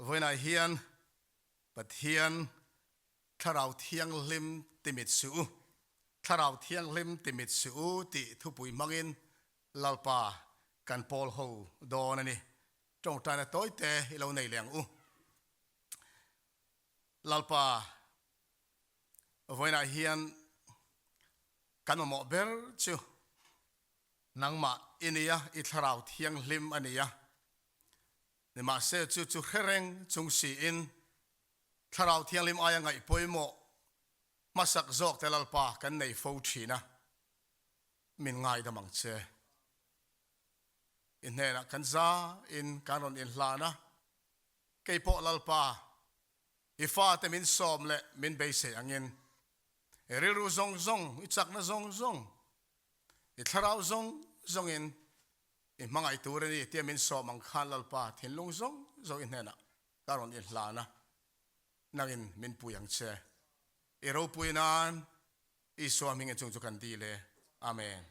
Vawiinah hian Pathian Thlarau Thianghlim timit suh u, Thlarau Thianghlim timit suh u tih thupui hmangin Lalpa kan pawl ho dawn a ni. Tawngtaina tawite i lo nei leh ang u. Lalpa vawiinah hian kan mamawh ber chu nangmah i nia, i Thlarau Thianghlim a nia. Nimahse chu chu hre reng chung siin Thlarau Thianghlim aia ngaih pawimawh hmasak zawk te Lalpa kan nei fo thin a, min ngaidam ang che. I hnenah kan za in kan rawn inhlan a, kei pawh Lalpa i fate min sawm leh min beisei angin i rilru zawng zawng, i chakna zawng zawng, i thlarau zawng zawngin I hmangaih tur a ni tia min sawm ang khan Lalpa thinlung zawng zawng i hnenah ka rawn i hlan a, nangin min pui ang che. I ropui nan Isua hming in chung chu kan dil e. Amen.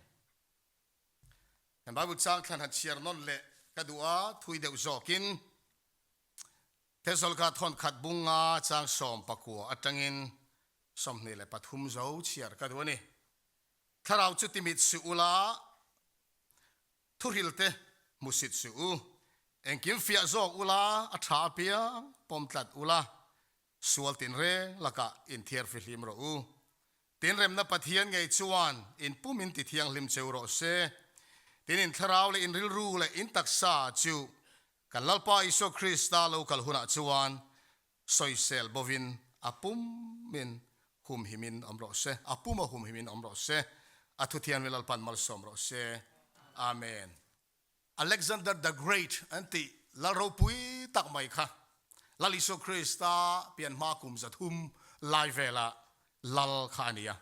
Kan Bible chang thlan han chhiar nawn leh ka duh a, thui deuh zawkin Thessalka thawn khat bunga chang 19 atangin 23 zo chhiar ka duh a ni. Thlarau chu timit suh ula, thuhrilte hmusit suh u. Engkim fiah zawk ula, a tha apiang pawm tlat ula, sual tinreng lakah inthiar fihlim rawh u. Tinremna Pathian ngei chuan in pum in tithianghlim cheu rawh se. Tin in thlarau leh in rilru leh in taksa chu kan Lalpa Isua Krista lo kal hunah chuan Sawisel bovin a pumin humhimin awm rawh se, a puma humhimin awm rawh se, a thuthianmi Lalpan malsawm rawh se. Amen. Alexander the Great an tih Lal ropui tak mai kha Lal Isua Krista pian hma kum 300 lai vela Lal kha a ni a.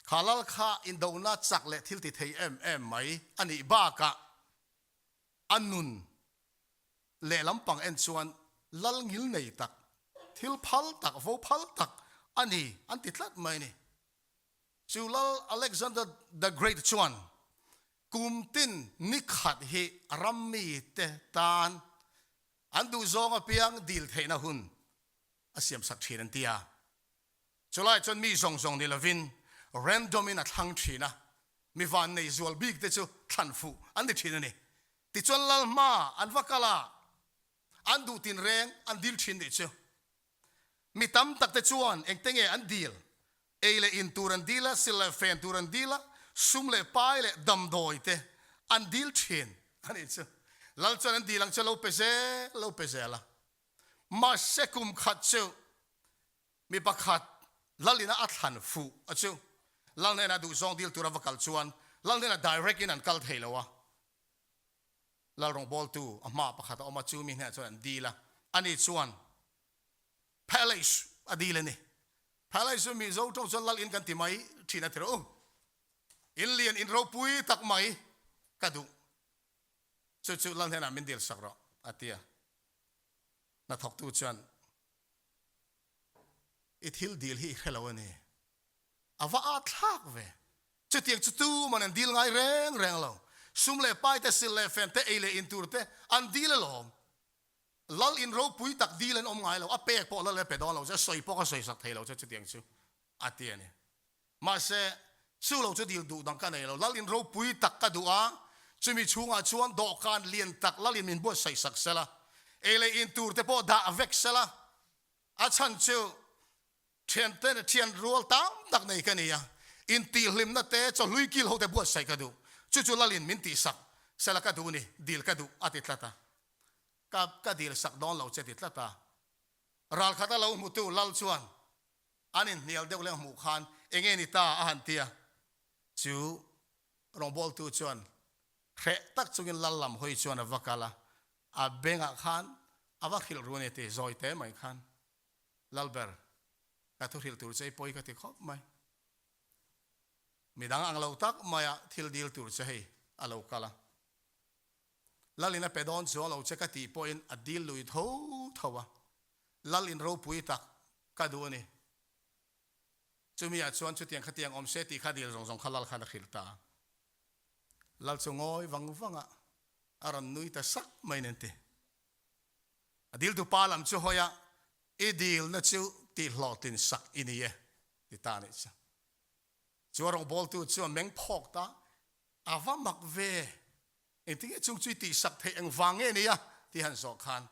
Kha Lal kha indona chak leh thil ti thei em em mai a nih bakah a nun lehlam pang en chuan lal ngil nei tak, thil phal tak, vo phal tak a ni an ti tlat mai a ni. Chu Lal Alexander the Great chuan kum tin ni khat hi ram mite tan an duhzawng apiang dil theihna hun a siamsak thin an ti a. Chulai chuan mi zawng zawng ni lovin random in a thlang thin a, mi vannei zual bik te chu thlan fuh an ni thin a ni. Tichuan lal hma an va kal a, an duh tinreng an dil thin nih chu. Mi tam tak te chuan engte nge an dil? Ei leh in tur an dil a, sil leh fen tur an dil a, sum leh pai leh damdawi te an dil thin a nih chu. Lal chuan an dil ang chu a lo pe zel, lo pe zel a. Mahse kum khat chu Mi pakhat lal ina a thlan fuh a chu lal hnenah duhzawng dil tura va kal chuan lal hnenah direct in an kal thei lo a, lal rawngbawltu a hma pakhat a awm a, chu mi hnenah chuan an dil a, ani chuan palace a dil a ni. Palace chu Mizo tawng chuan lal in kan ti mai thin a ti rawh u. In lian in ropui tak mai ka duh, chu chu lal hnenah min dil sak rawh a ti a. Hnathawktu chuan I thil dil hi i hre lo a ni. A va at thlak ve. Chutiang chu tuman an dil ngai reng reng lo. Sum leh pai te, sil leh fen te, ei leh in tur te an dil alawm. Lal in ropui tak dil an awm ngai lo. A pek pawh lal e pe dawn lo che, a sawi pawh ka sawi sak thei lo che chutiang chu a ti a ni. Mahse, chu lo chu dil duh dang ka nei lo. Lal in ropui tak ka duh a, chumi chhungah chuan dawhkan lian tak lal in min buatsaih sak sela, ei leh in tur te pawh dah vek sela, a chhan chu thiante thian rual tam tak nei ka ni a, intihhlimna te chawhlui kil ho te buatsaih ka duh, chu chu lal in min tihsak sela ka duh ni, dil ka duh a ti tlat a, ka ka dil sak dawn lo che ti tlat a, ralkhat a lo hmutu lal chuan An inhnial deuh leh hmuh khan eng nge ni ta a han ti a, chu rawngbawltu chuan hreh tak chungin lal lam hawi chuan a va kal a, a bengah khan a va hrilh ru a ni ti zawi te mai khan, Lalber, ka thu hrilh tur che i pawi ka ti khawp mai. Midang ang lo tak maia thil dil tur che hei a lo kal a, Lalin a pe dawn chuang lo che ka tih pawhin a dil lui tho tho a, Lal in ropui tak ka duh a ni. Chumi ah chuan chutiang khatiang awm se tih kha dil zawng zawng kha Lal khan a hrilh ta a. Lal chu ngawi vang vang a, a rawn nui ta sak mai nen ti. A diltu pa lam chu hawi a, I dilna chu tihhlawhtlin sak i ni e, ti ta a nih chu. Chu a rawngbawltu chu a meng phawk ta, A va mak ve, engtinge chung chu i tihsak theih engvang nge nia? ti han zawh khan,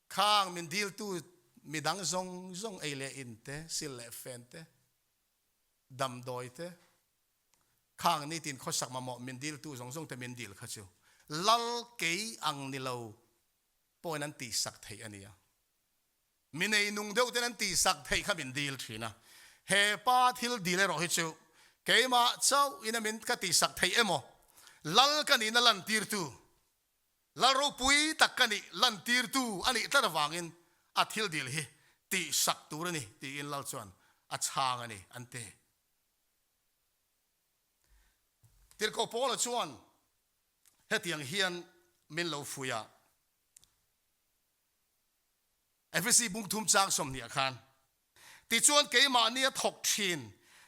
Khang min diltu midang zawng zawng ei leh in te, sil leh fen te, damdawi te, khang nitin khawsak mamawh min diltu zawng zawng te min dil kha chu lal kei ang ni lo pawhin an tihsak theih a nia. Mi neinung deuh ten an tihsak theih kha min dil thin a. He pa thil dil erawh hi chu keimah chauh in a min ka tihsak theih emaw lal ka nihna lantirtu Lal ropui tak ka nih lantirtu a nih tlat avangin a thil dil hi tihsak tur a ni tiin Lal chuan a chhang a ni an ti. Tirhkoh Paula chuan hetiang hian min lo fuih a. Efesi bungthum chang 20 ah khan, Tichuan keimahni a thawk thin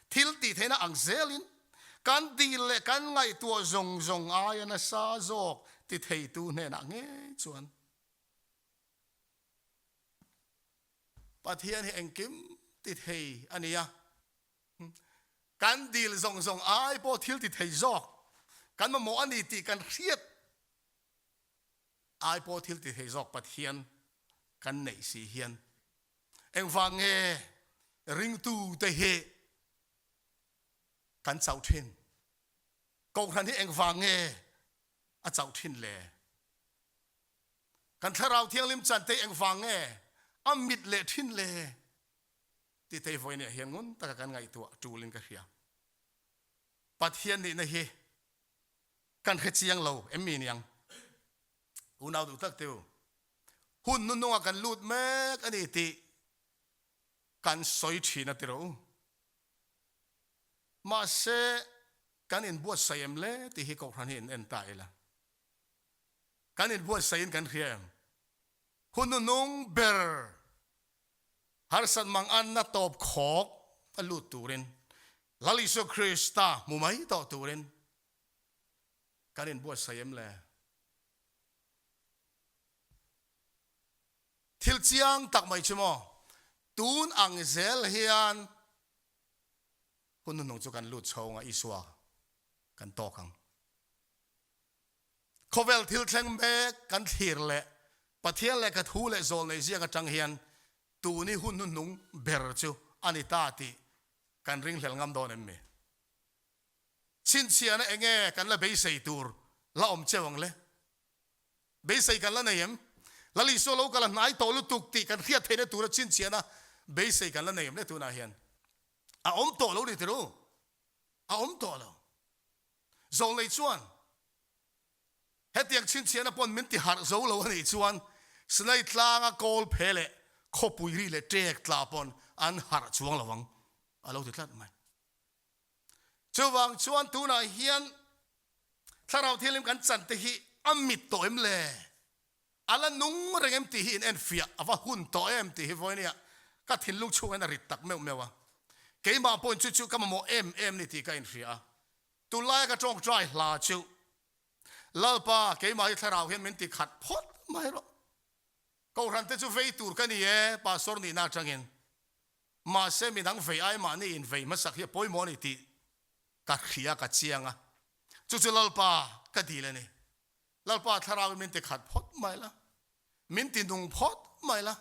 thil tih theihna ang zelin kan dil leh kan ngaihtuah zawng zawng aia nasa zawk ti theitu hnenah ngei chuan Pathian hi engkim ti thei a ni a. Kan dil zawng zawng ai pawh thil ti thei zawk kan mamawh a ni tih kan hriat ai pawh thil ti thei zawk Pathian kan neih si hian Engvang nge ringtute hi kan chauh thin? Kohhran hi engvang nge a chauh thin le? Kan Thlarau Thianghlim chante engvang nge a mit leh thin le? Tih te hi vawiin hian ngun taka kan ngaihtuah tulin ka hria. Pathian nihna hi kan hre chiang lo em mi niang? Unau duh tak teu, hun nunungah kan lut mek a ni tih kan sawi thin a ti rawh u. Mahse, kan inbuatsaih em le tih hi Kohhran hi in en ta ila. Kan inbuatsaihin kan hria em? Hun nunung ber harsat manganna tawp khawk a lut turin Lal Isua Krista hmu mai tawh turin kan inbuatsaih em le? Thil chiang tak mai chu maw, tun ang zel hian hun hnuhnung chu kan lut chho ang a, Isua kan tawk ang. Khawvel thil thleng mek kan thlir leh Pathian lehkha thu leh zawlnei ziak atang hian tuni hun hnuhnung ber chu a ni ta tih kan ringhlel ngam dawn em mi? Chhinchhiahna enge kan la beisei tur la awm cheu ang le? Beisei kan la nei em? Lal Isua lo kal a hnai tawh lutuk tih kan hriat theihna tura chhinchhiahna beisei kan la nei em le tunah hian? A awm tawh lo ni tir u? A awm tawh lo. Zawlnei chuan hetiang chhinchhiahna pawn min ti harh zo lo a nih chuan Sinai tlanga kawl phe leh khawpui ri leh ṭek tla pawn an harh chuang lo ang a lo ti tlat mai. Chuvang chuan tunah hian Thlarau Thianghlim kan chan te hi a mit tawh em le? A la nung reng em tih hi in enfiah a va hun tawh em tih hi vawinia ka thinlung chhungin a rit tak meuh meuh a. Keimah pawhin chu chu ka mamawh em em ni tih ka inhria a. Tunlaia ka tawngtai hla chu, Lalpa, keimah hi Thlarau hian min ti khat phawt mai rawh. Kohhran te chu vei tur ka ni e, Pastor nihna atangin. Mahse midang vei ai mahni in vei hmasak hi a pawimawh a ni tih ka hria ka chiang a, chu chu Lalpa ka dil a ni. Lalpa thlarau in min ti khat phawt mai la, min ti nung phawt mai la,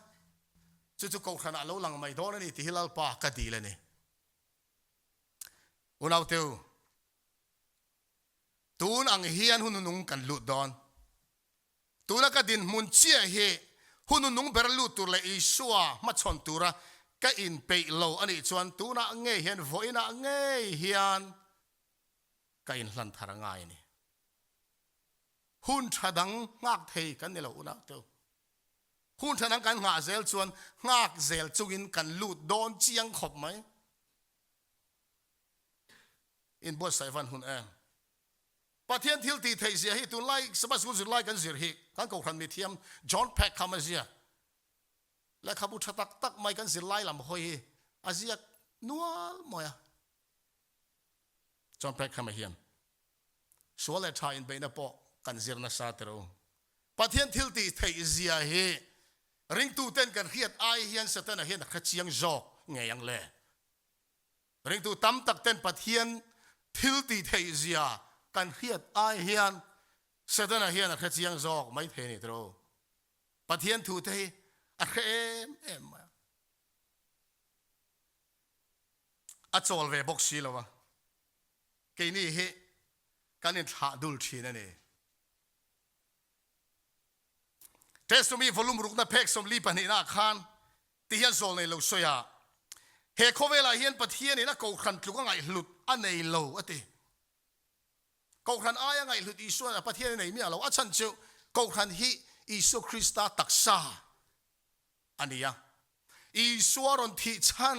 chu chu kohhran ah lo lang mai dawn a ni tih hi Lalpa ka dil a ni. Unauteu, tun ang hian hun nung kan lut dawn. Tuna ka dinhmun chiah hi hun nung ber lut tur leh Isua hmachhawn tura ka inpeih lo a nih chuan tunah ngei hian vawiinah ngei hian ka inhlan thar a ngai a ni. Hun tha dang nghak thei kan ni lo unau teu. Hun tha dang kan nghah zel chuan nghak zel chungin kan lut dawn chiang khawp mai. Inbuatsaih van hun em? Pathian thil tih theih zia hi tunlai Sabbath School zirlai kan zir hi kan kohhran mithiam John Peckham a ziak. Lehkhabu tha tak tak mai kan zirlai lam hawi hi a ziak nual mawi a. John Peckham a hian sual leh tha inbeihna pawh kan zir nasa tiro. Pathian thil tih theih zia hi. Ringtuten kan hriat ai hian Setana hian a hre chiang zawk ngei ang le. Ringtu tam tak ten Pathian thil tih theih zia kan hriat ai hian Setana hian a hre chiang zawk mai thei a ni tiraw. Pathian thu te hi a hre em em mai a. A chawl ve bawk si lo a. Keini hi kan inthlah dul thin a ni. Testumi volume rukna phek 42 ah khan ti hian zawl nei lo sawi a, He khawvelah hian Pathianin a kohhran tluk a ngaihhlut a nei lo a ti. Kohhran aia ngaihhlut Isua'n a Pathian a nei miah lo. A chhan chu kohhran hi Isua Krista taksa a ni a. Isua rawn thih chhan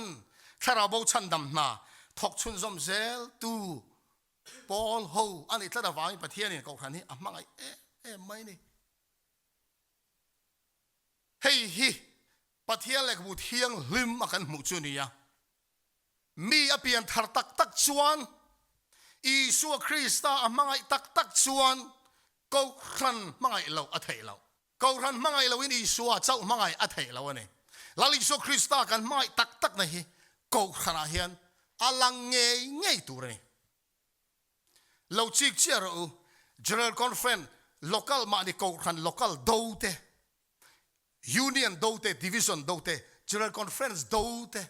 thlarau bo chhandam hna thawk chhunzawm zel tu Pawl ho a nih tlat avangin Pathianin kohhran hi a hmangaih em em mai a ni. Hei hi Pathian lehkhabu thianghlim a kan hmuh chu a ni a. Mi a pian thar tak tak chuan, Isua Krista a hmangaih tak tak chuan kohhran hmangaih loh a theih loh. Kohhran hmangaih loin Isua chauh hmangaih a theih loh a ni. Lal Isua Krista kan hmangaih tak takna hi kohhranah hian a lang ngei ngei tur a ni. Lo chik chiah rawh u, General Conference, Local mahni kohhran local do te, Union do te, Division do te, General Conference do te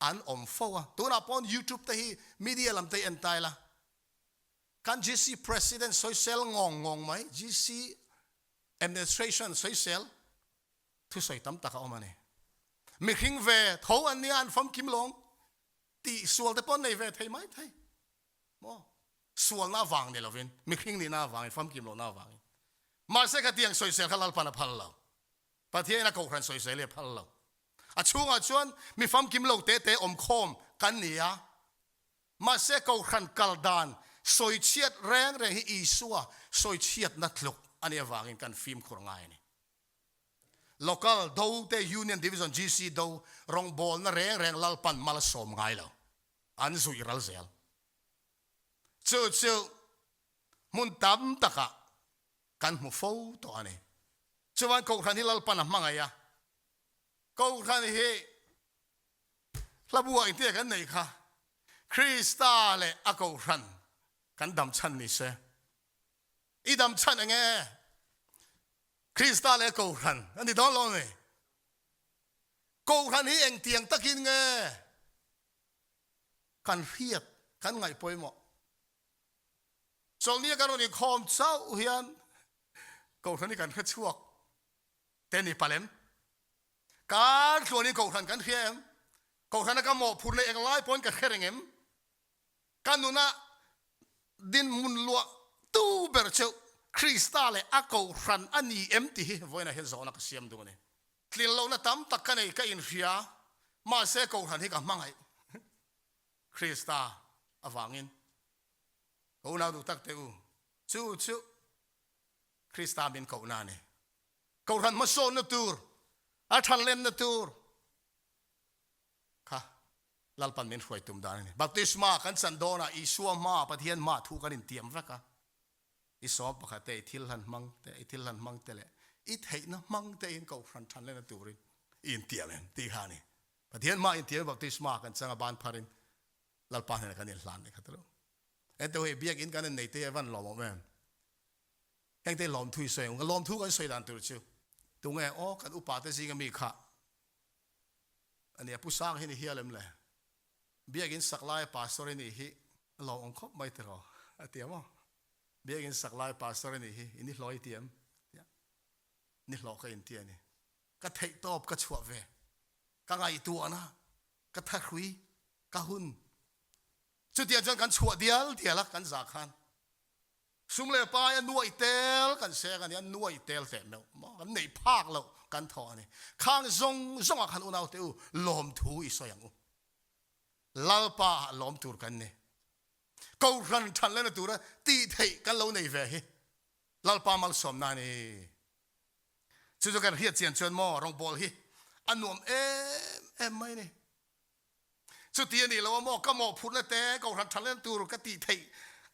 an awm fo a. Tunah pawn YouTube te hi media lam te hi en ta ila, Kan GC President sawisel ngawng ngawng mai, GC Administration sawisel thusawi tam tak a awm a ni. Mihring ve tho an nia an famkim lawng tih sual te pawh an nei ve thei mai thei maw? Sualna avang ni lovin mihring nihna avangin famkim lohna avangin. Mahse khatiang sawisel kha Lalpan a phal lo. Pathianin a kohhran sawisel hi a phal lo. A chhungah chuan mi famkim lo te te awmkhawm kan ni a. Mahse Kohhran kal dan sawichhiat reng reng hi Isua sawichhiatna tluk a nih avangin kan fimkhur ngai a ni. Local do te Union Division GC do rawngbawlna reng reng Lalpan mal a sawm ngai lo. An zuih ral zel. Chu chu hmun tam takah kan hmu fo tawh a ni. Chuan Kohhran hi Lalpan a hmangaih a. Kohhran hi Hla buai te kan neih kha Krista leh a kohhran kan dam chhan ni se. I dam chhan eng e? Krista leh a kohhran a ni dawn lo ni. Kohhran hi engtiang takin nge kan hriat, kan ngaih pawimawh? Chawlhnia kan rawn inkhawm chauh hian kohhran hi kan hre chhuak te ni palem. Kar tluanin kohhran kan hria em? Kohhrana ka mawhphurna eng lai pawhin ka hre reng em? Ka nuna dinhmun luah tu ber chu Krista leh a kohhran a ni em tih hi vawiinah hian zawhna ka siam duh a ni. Tlin lohna tam tak ka nei ka inhria, mahse kohhran hi ka hmangaih Krista avangin. Ka unau duh tak teh u, chu chu Krista min kohna a ni. Kohhran hmasawnna tur, a thanlenna tur kha Lalpan min hruai tum dan a ni. Baptisma kan chan dawnah Isua hma, Pathian hma thu kan intiam vek a. I sawm pakhat te, i thil hlan hmang te, i thil hlan hmang te leh i theihna hmang tein kohhran thanlenna turin i intiam em tih kha a ni. Pathian hma intiam baptisma kan chang a, ban pharin Lalpa hnenah kan inhlan leh kha tilo. Ente hei biakinn kan innei te hi a van lawmawm em? Hengte lawmthu i sawi ang. Lawmthu kan sawi dan tur chu tunge aw kan upa te zinga mi kha a nia Pu Sang hi ni hial em le? Biakinn sak laia pastor i nih hi a lawm awm khawp mai tiraw a ti a maw? Biakinn sak laia pastor i nih hi i ni hlawh i ti em? Tia ni hlawh ka inti a ni. Ka theih tawp ka chhuah ve. Ka ngaihtuahna, ka thahrui, ka hun. Chutiang chuan kan chhuah dial dial a kan za khan. Sum leh pai a nuaih tel kan seng a ni, a nuaih tel teh meuh maw, kan neih phak loh kan thawh a ni. Khang zawng zawngah khan unau te u lawmthu i sawi ang u. Lalpa ah lawm tur kan ni. Kohhran than lehna tura tih theih kan lo nei ve hi Lalpa malsawmna a ni. Chu chu kan hriat chian chuan maw rawngbawl hi a nuam em em mai a ni. Chuti a nih lo a maw, ka mawhphurhna te, kohhran tha len tur ka tih theih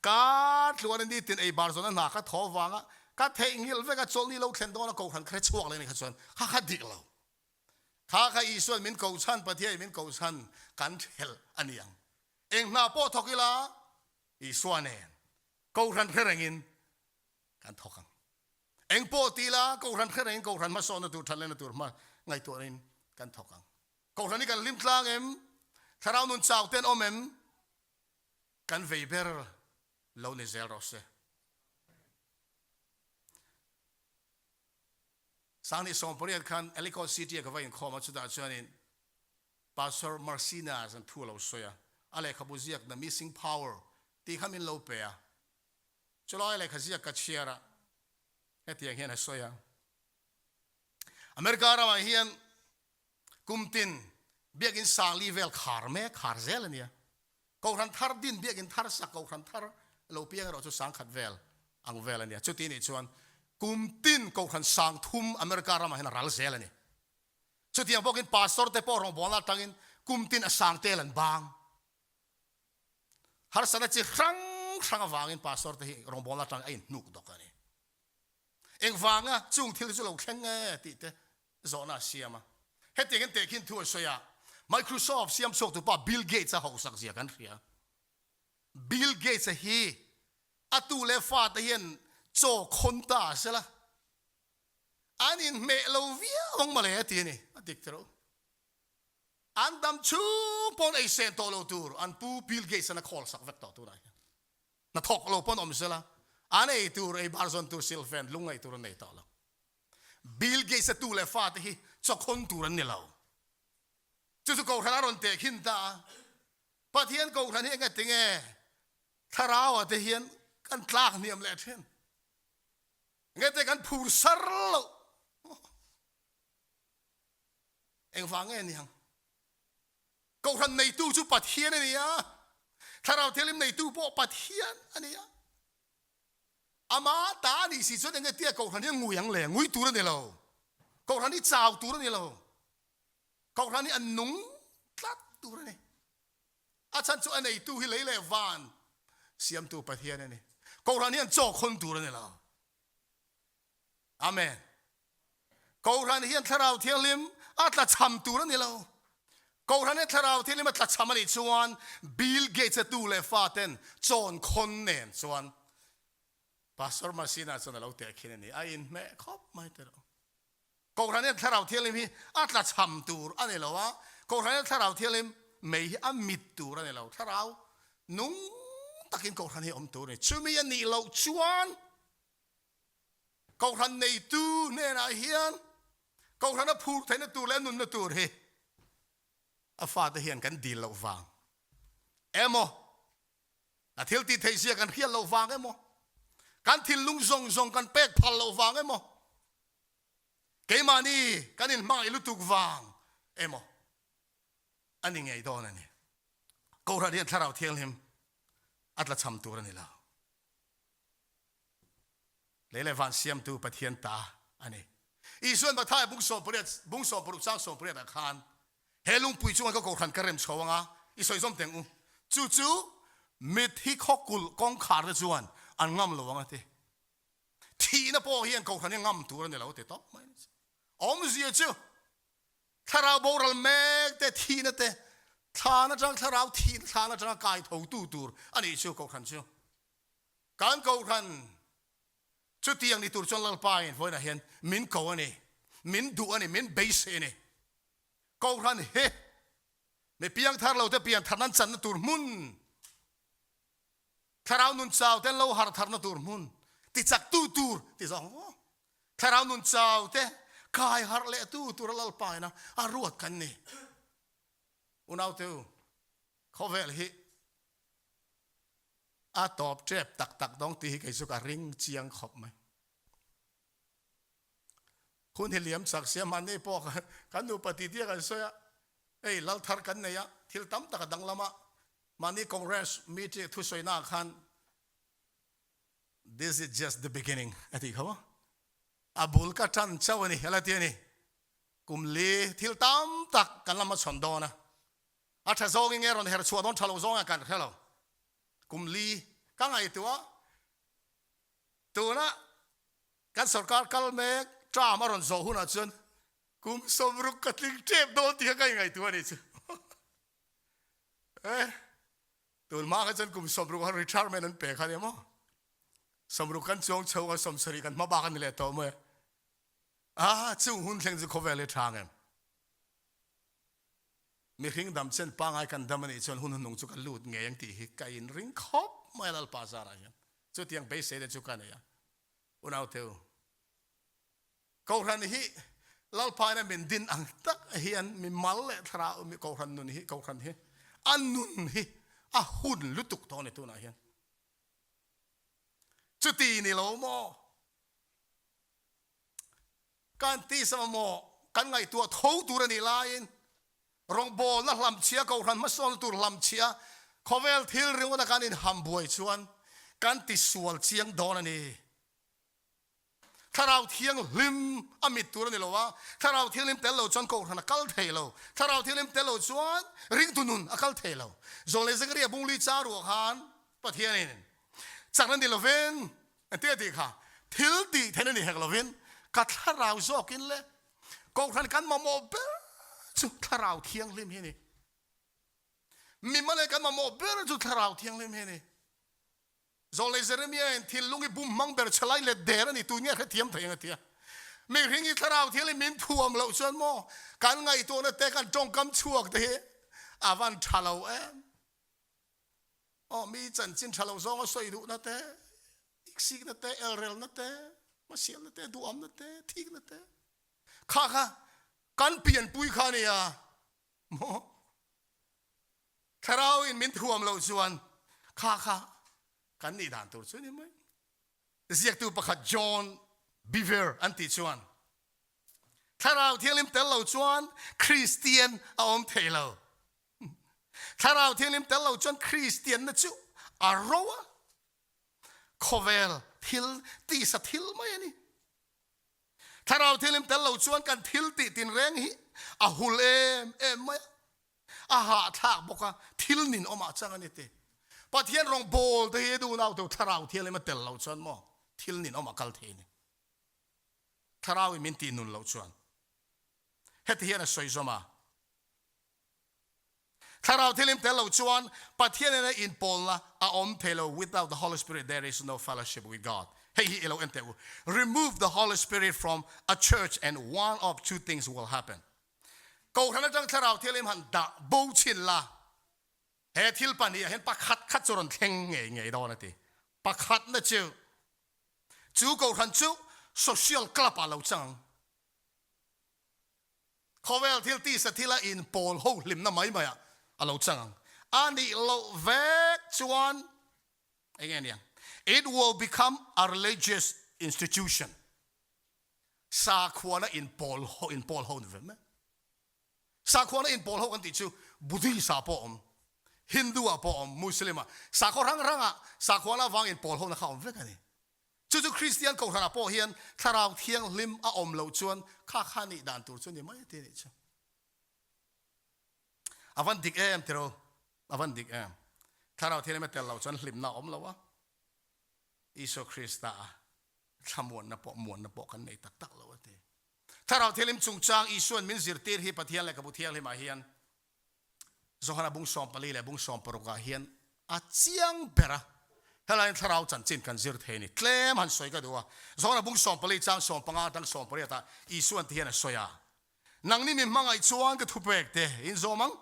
ka tluan a ni tin ei bar zawn a hna ka thaw vanga. Ka theihnghilh vek a, chawlhni lo thlen dawn a kohhran ka hre chhuak leh ni kha chuan kha kha dik lo. Kha kha Isuan min ko chhan, Pathiain min ko chhan kan thelh a ni ang. Eng hna pawh thawk ila Isua nen kohhran hre rengin kan thawk ang. Eng pawh ti ila kohhran hre rengin kohhran hmasawnna tur, thatlehna tur hma ngaihtuahin kan thawk ang. Kohhran hi kan hlim tlang em? Thlarau nun chau te an awm em? Kan vei ber lo ni zel rawh se. Sangni 18 khan Ellicott City-a ka va inkhawm a, chutah chuanin Pastor Marcina zan thu a lo sawi a, a lehkhabu ziak The Missing Power tih kha min lo pe a. Chulai lehkha ziak ka chhiar a, hetiang hian a sawi a, America ramah hian kum tin biakinn sangli vel khar mek, khar zel a nia. Kohhran thar din biakinn thar sak kohhran thar lo piang erawh chu sangkhat vel ang vel a nia. Chuti nih chuan kum tin kohhran sang thum America ramah hian a ral zel a ni. Chutiang bawkin pastor te pawh rawngbawlna atangin kum tin a sang tel an bang. Harsatna chi hrang hrang avangin pastor te hi rawngbawlna atangin a inhnuk dawk a ni. Engvanga chung thil chu lo thleng nge tih te zawhna a siam a. Hetiangin tehkhin thu an sawi a, Microsoft siam chhuaktu pa Bill Gates a hausak zia kan hria. Bill Gates a hi a tu leh fate hian chaw khawn ta a sela, an inhmeh lo viau ang mawle a ti a ni, a dik thereuh. An dam chhung pawn ei sen tawh lo tur an pu Bill Gates an a khawl sak vek tawh tunah hian. Hna thawk lo pawn awm sela, an ei tur, ei bar zawn tur, silfen lungngaih tur an nei tawh lo. Bill Gates a tu leh fate hi chawkhawn tur an ni lo. Chu chu Kohhran a rawn tehkhin ta a. Pathian Kohhran hi engati nge thlarau-ah te hian kan tlak hniam leh thin? Engati kan phur sar loh? Engvang nge ni ang? Kohhran neitu chu Pathian a ni a, Thlarau Thianghlim neitu pawh Pathian a ni a. Ama ta a nih si chuan enge tia Kohhran hi a ngui ang le? Ngui tur a ni lo. Kohhran hi chau tur a ni lo. Kohhran hi a nung tlat tur a ni. A chhan chu a neitu hi lei leh van siamtu Pathian a ni. Kohhran hi an chaw khawn tur a ni lo. Amen. Kohhran hian Thlarau Thianghlim a tlachham tur a ni lo. Kohhran hian Thlarau Thianghlim a tlachham a nih chuan Bill Gates a tu leh fa ten chawn khawn nen chuan Pastor Masina chuan a lo tehkhin a ni. A inhmeh khawp mai teh rawh. Kohhran hian Thlarau Thianghlim hi a tlachham tur a ni lo a, Kohhran hian Thlarau Thianghlim mei hi a mit tur a ni lo. Thlarau nung takin Kohhran hi a awm tur a ni. Chumi a nih loh chuan Kohhran neitu hnenah hian Kohhran a phur theihna tur leh a nunna tur hi a fate hian kan dil loh vang emaw, a thil tih theih zia kan hriat loh vang emaw, kan thinlung zawng zawng kan pek phal loh vang emaw, keimahni kan inhmangaih lutuk vang emaw a ni ngei dawn a ni. Kohhran hian Thlarau Thianghlim a tlachham tur a ni lo. Lei leh van siamtu Pathian ta a ni. Isuan Matthai bung 18, bung 60 chang 18 ah khan he lungpui chunga ka kohhran ka rem chho anga i sawi zawm teng u. Chu chu mitthi khawkulh kawngkhar te chuan an ngam lo ang a ti. Thihna pawh hian kohhran hi ngam tur a ni lo ti tawp mai a ni. Awmzia chu thlarau boral mek te thihna te thlan atang thlarau thihna thlan atanga kai tho tu tur a nih chu kohhran chu. Kan kohhran chutiang ni tur chuan Lalpain vawiinah hian min ko a ni, min duh a ni, min beisei a ni. Kohhran hi mi piangthar lo te pianthar nan channa tur hmun, thlarau nun chau te an lo harh tharna tur hmun, tichaktu tur ti zawng maw? Thlarau nun chau te kai harh leh tu tura Lalpaina a ruat kan ni. Unaute u, khawvel hi A tawp tep tak tak dawng tih hi kei chu ka ring chiang khawp mai. Hun hi liam chak sia mahni pawh kan nupa titi a kan sawi a, hei lal thar kan nei a, thil tam tak a danglam a, mahni Congress meeting thusawi naah khan this is just the beginning a tih kho a, a bul ka tan chauh a ni a la ti a ni. Kum li thil tam tak kan la hmachhawn dawn a, A tha zawngin nge rawn her chhuah dawn tha lo zawngah kan hre lo. Kum li ka ngaihtuah tuna. Kan sorkar kal mek term a rawn zawh hunah chuan kum 60 ka tling tep dawn tih kha ka ingaihtuah a nih chu. Eh, tun hma kha chuan kum 60 khan retirement an pe kha nia maw? 60 kan chuang chho a, 70 kan hma bak a ni leh tawh mai. Ah, chung hun thleng chu khawvel hi tha ngem. Mihring dam chen pangai kan dam a nih chuan hun hunung chu ka lut ngei ang tih hi ka inring khawp mai a Lalpa zarah hian. Chutiang beiseina chu ka nei a. Unauteu, Kohhran hi Lalpaina min din ang tak hian mi mal leh thlarau mi Kohhran nun hi Kohhran hi a nun hi a hun lutuk tawh a ni tunah hian. Chuti ni lo maw? Kan tisa mamawh kan ngaihtuah tho tur a nih laiin rawngbawlna hlamchhia, kohhran hmasawnna tur hlamchhia, khawvel thil ringawta kan inham buai chuan kan tisual chiang dawn a ni. Thlarau Thianghlim a mit tur a ni lo a, Thlarau Thianghlim tel lo chuan kohhran a kal thei lo, Thlarau Thianghlim tel lo chuan ringtu nun a kal thei lo. Zawng leh Zakaria bungli char ruah khan Pathianin chakna ni lovin Engtin a tih kha? Thil tih theihna ni hek lovin ka thlarau zawkin le Kohhran kan mamawh ber chu Thlarau Thianghlim hi a ni. Mimale kan mamawh ber chu Thlarau Thianghlim hi a ni. Zawlei Jeremia in thinlung i bum hmang ber che lai let der a ni tun nge hrethiam thei ang a ti a. Mihring i Thlarau Thianghlim min thuam loh chuan maw kan ngaihtuahna te kan tawngkam chhuak te hi a van tha lo em. Aw mi chanchin tha lo zawnga sawi duhna te, iksikna te, elrelna te, hmasialna te, duhamna te, thikna te kha kha kan pianpui kha a nia maw? Thlarau in min thuam loh chuan kha kha kan nih dan tur chu a ni mai. Ziaktu pakhat John Bevere an tih chuan Thlarau Thianghlim tel lo chuan Kristian a awm thei lo. Thlarau Thianghlim tel lo chuan Kristianna chu a ro a, khawvel thil tisa thil mai a ni. Thlarau Thianghlim tel lo chuan kan thil tih tinreng hi a hul em em mai a, a hahthlak bawk a, thil nin awmah chang a ni ti. Pathian rawng bawl te hi duh nau teu Thlarau Thianghlim a tel lo chuan maw thil nin awmah kal thei a ni. Thlarau in min tih nun loh chuan heti hian a sawi zawm a. Thlarau Thianghlim tel lo chuan Pathian nena inpawlna a awm thei lo, without the Holy Spirit there is no fellowship with God. Hei hi i lo en teh u. Remove the Holy Spirit from a church and one of two things will happen. Kohhran atang Thlarau Thianghlim han dah bo chin la, he thil pahnih ah hian pakhat khat chu rawn thleng ngei ngei dawn a ti. Pakhatna chu, chu kohhran chu social club ah lo chang ang. Khawvel thil tisa thila inpawl ho hlimna mai maiah a lo chang ang. A nih loh vek chuan eng nge niang? It will become a religious institution. Sakhuana inpawl ho inpawl ho ni ve mai. Sakhuana inpawl ho kan tih chu Buddhist ah pawh a awm, Hindu ah pawh a awm, Muslim ah, sakhaw hrang hrangah sakhuana avang inpawl hona kha a awm vek a ni. Chu chu Kristian Kohhranah pawh hian Thlarau Thianghlim a awm loh chuan kha kha nih dan tur chu ni mai ti nih chu. A van dik em tiro, a van dik em. Thlarau Thianghlim a tel loh chuan hlimna a awm lo a, Isua Krista a thlamuanna pawh muanna pawh kan nei tak tak lo a ti. Thlarau Thianghlim chungchang Isua'n min zirtir hi Pathian Lehkhabu Thianghlimah hian Johana bung 14 leh bung 16 ah hian a chiang ber a, helaiin thlarau chanchin kan zir thei a ni. Tlem han sawi ka duh a, Johana bung 14 chang 15 atang 18 ah Isua'n ti hian a sawi a, Nangni mi hmangaih chuan ka thupek te in zawm ang.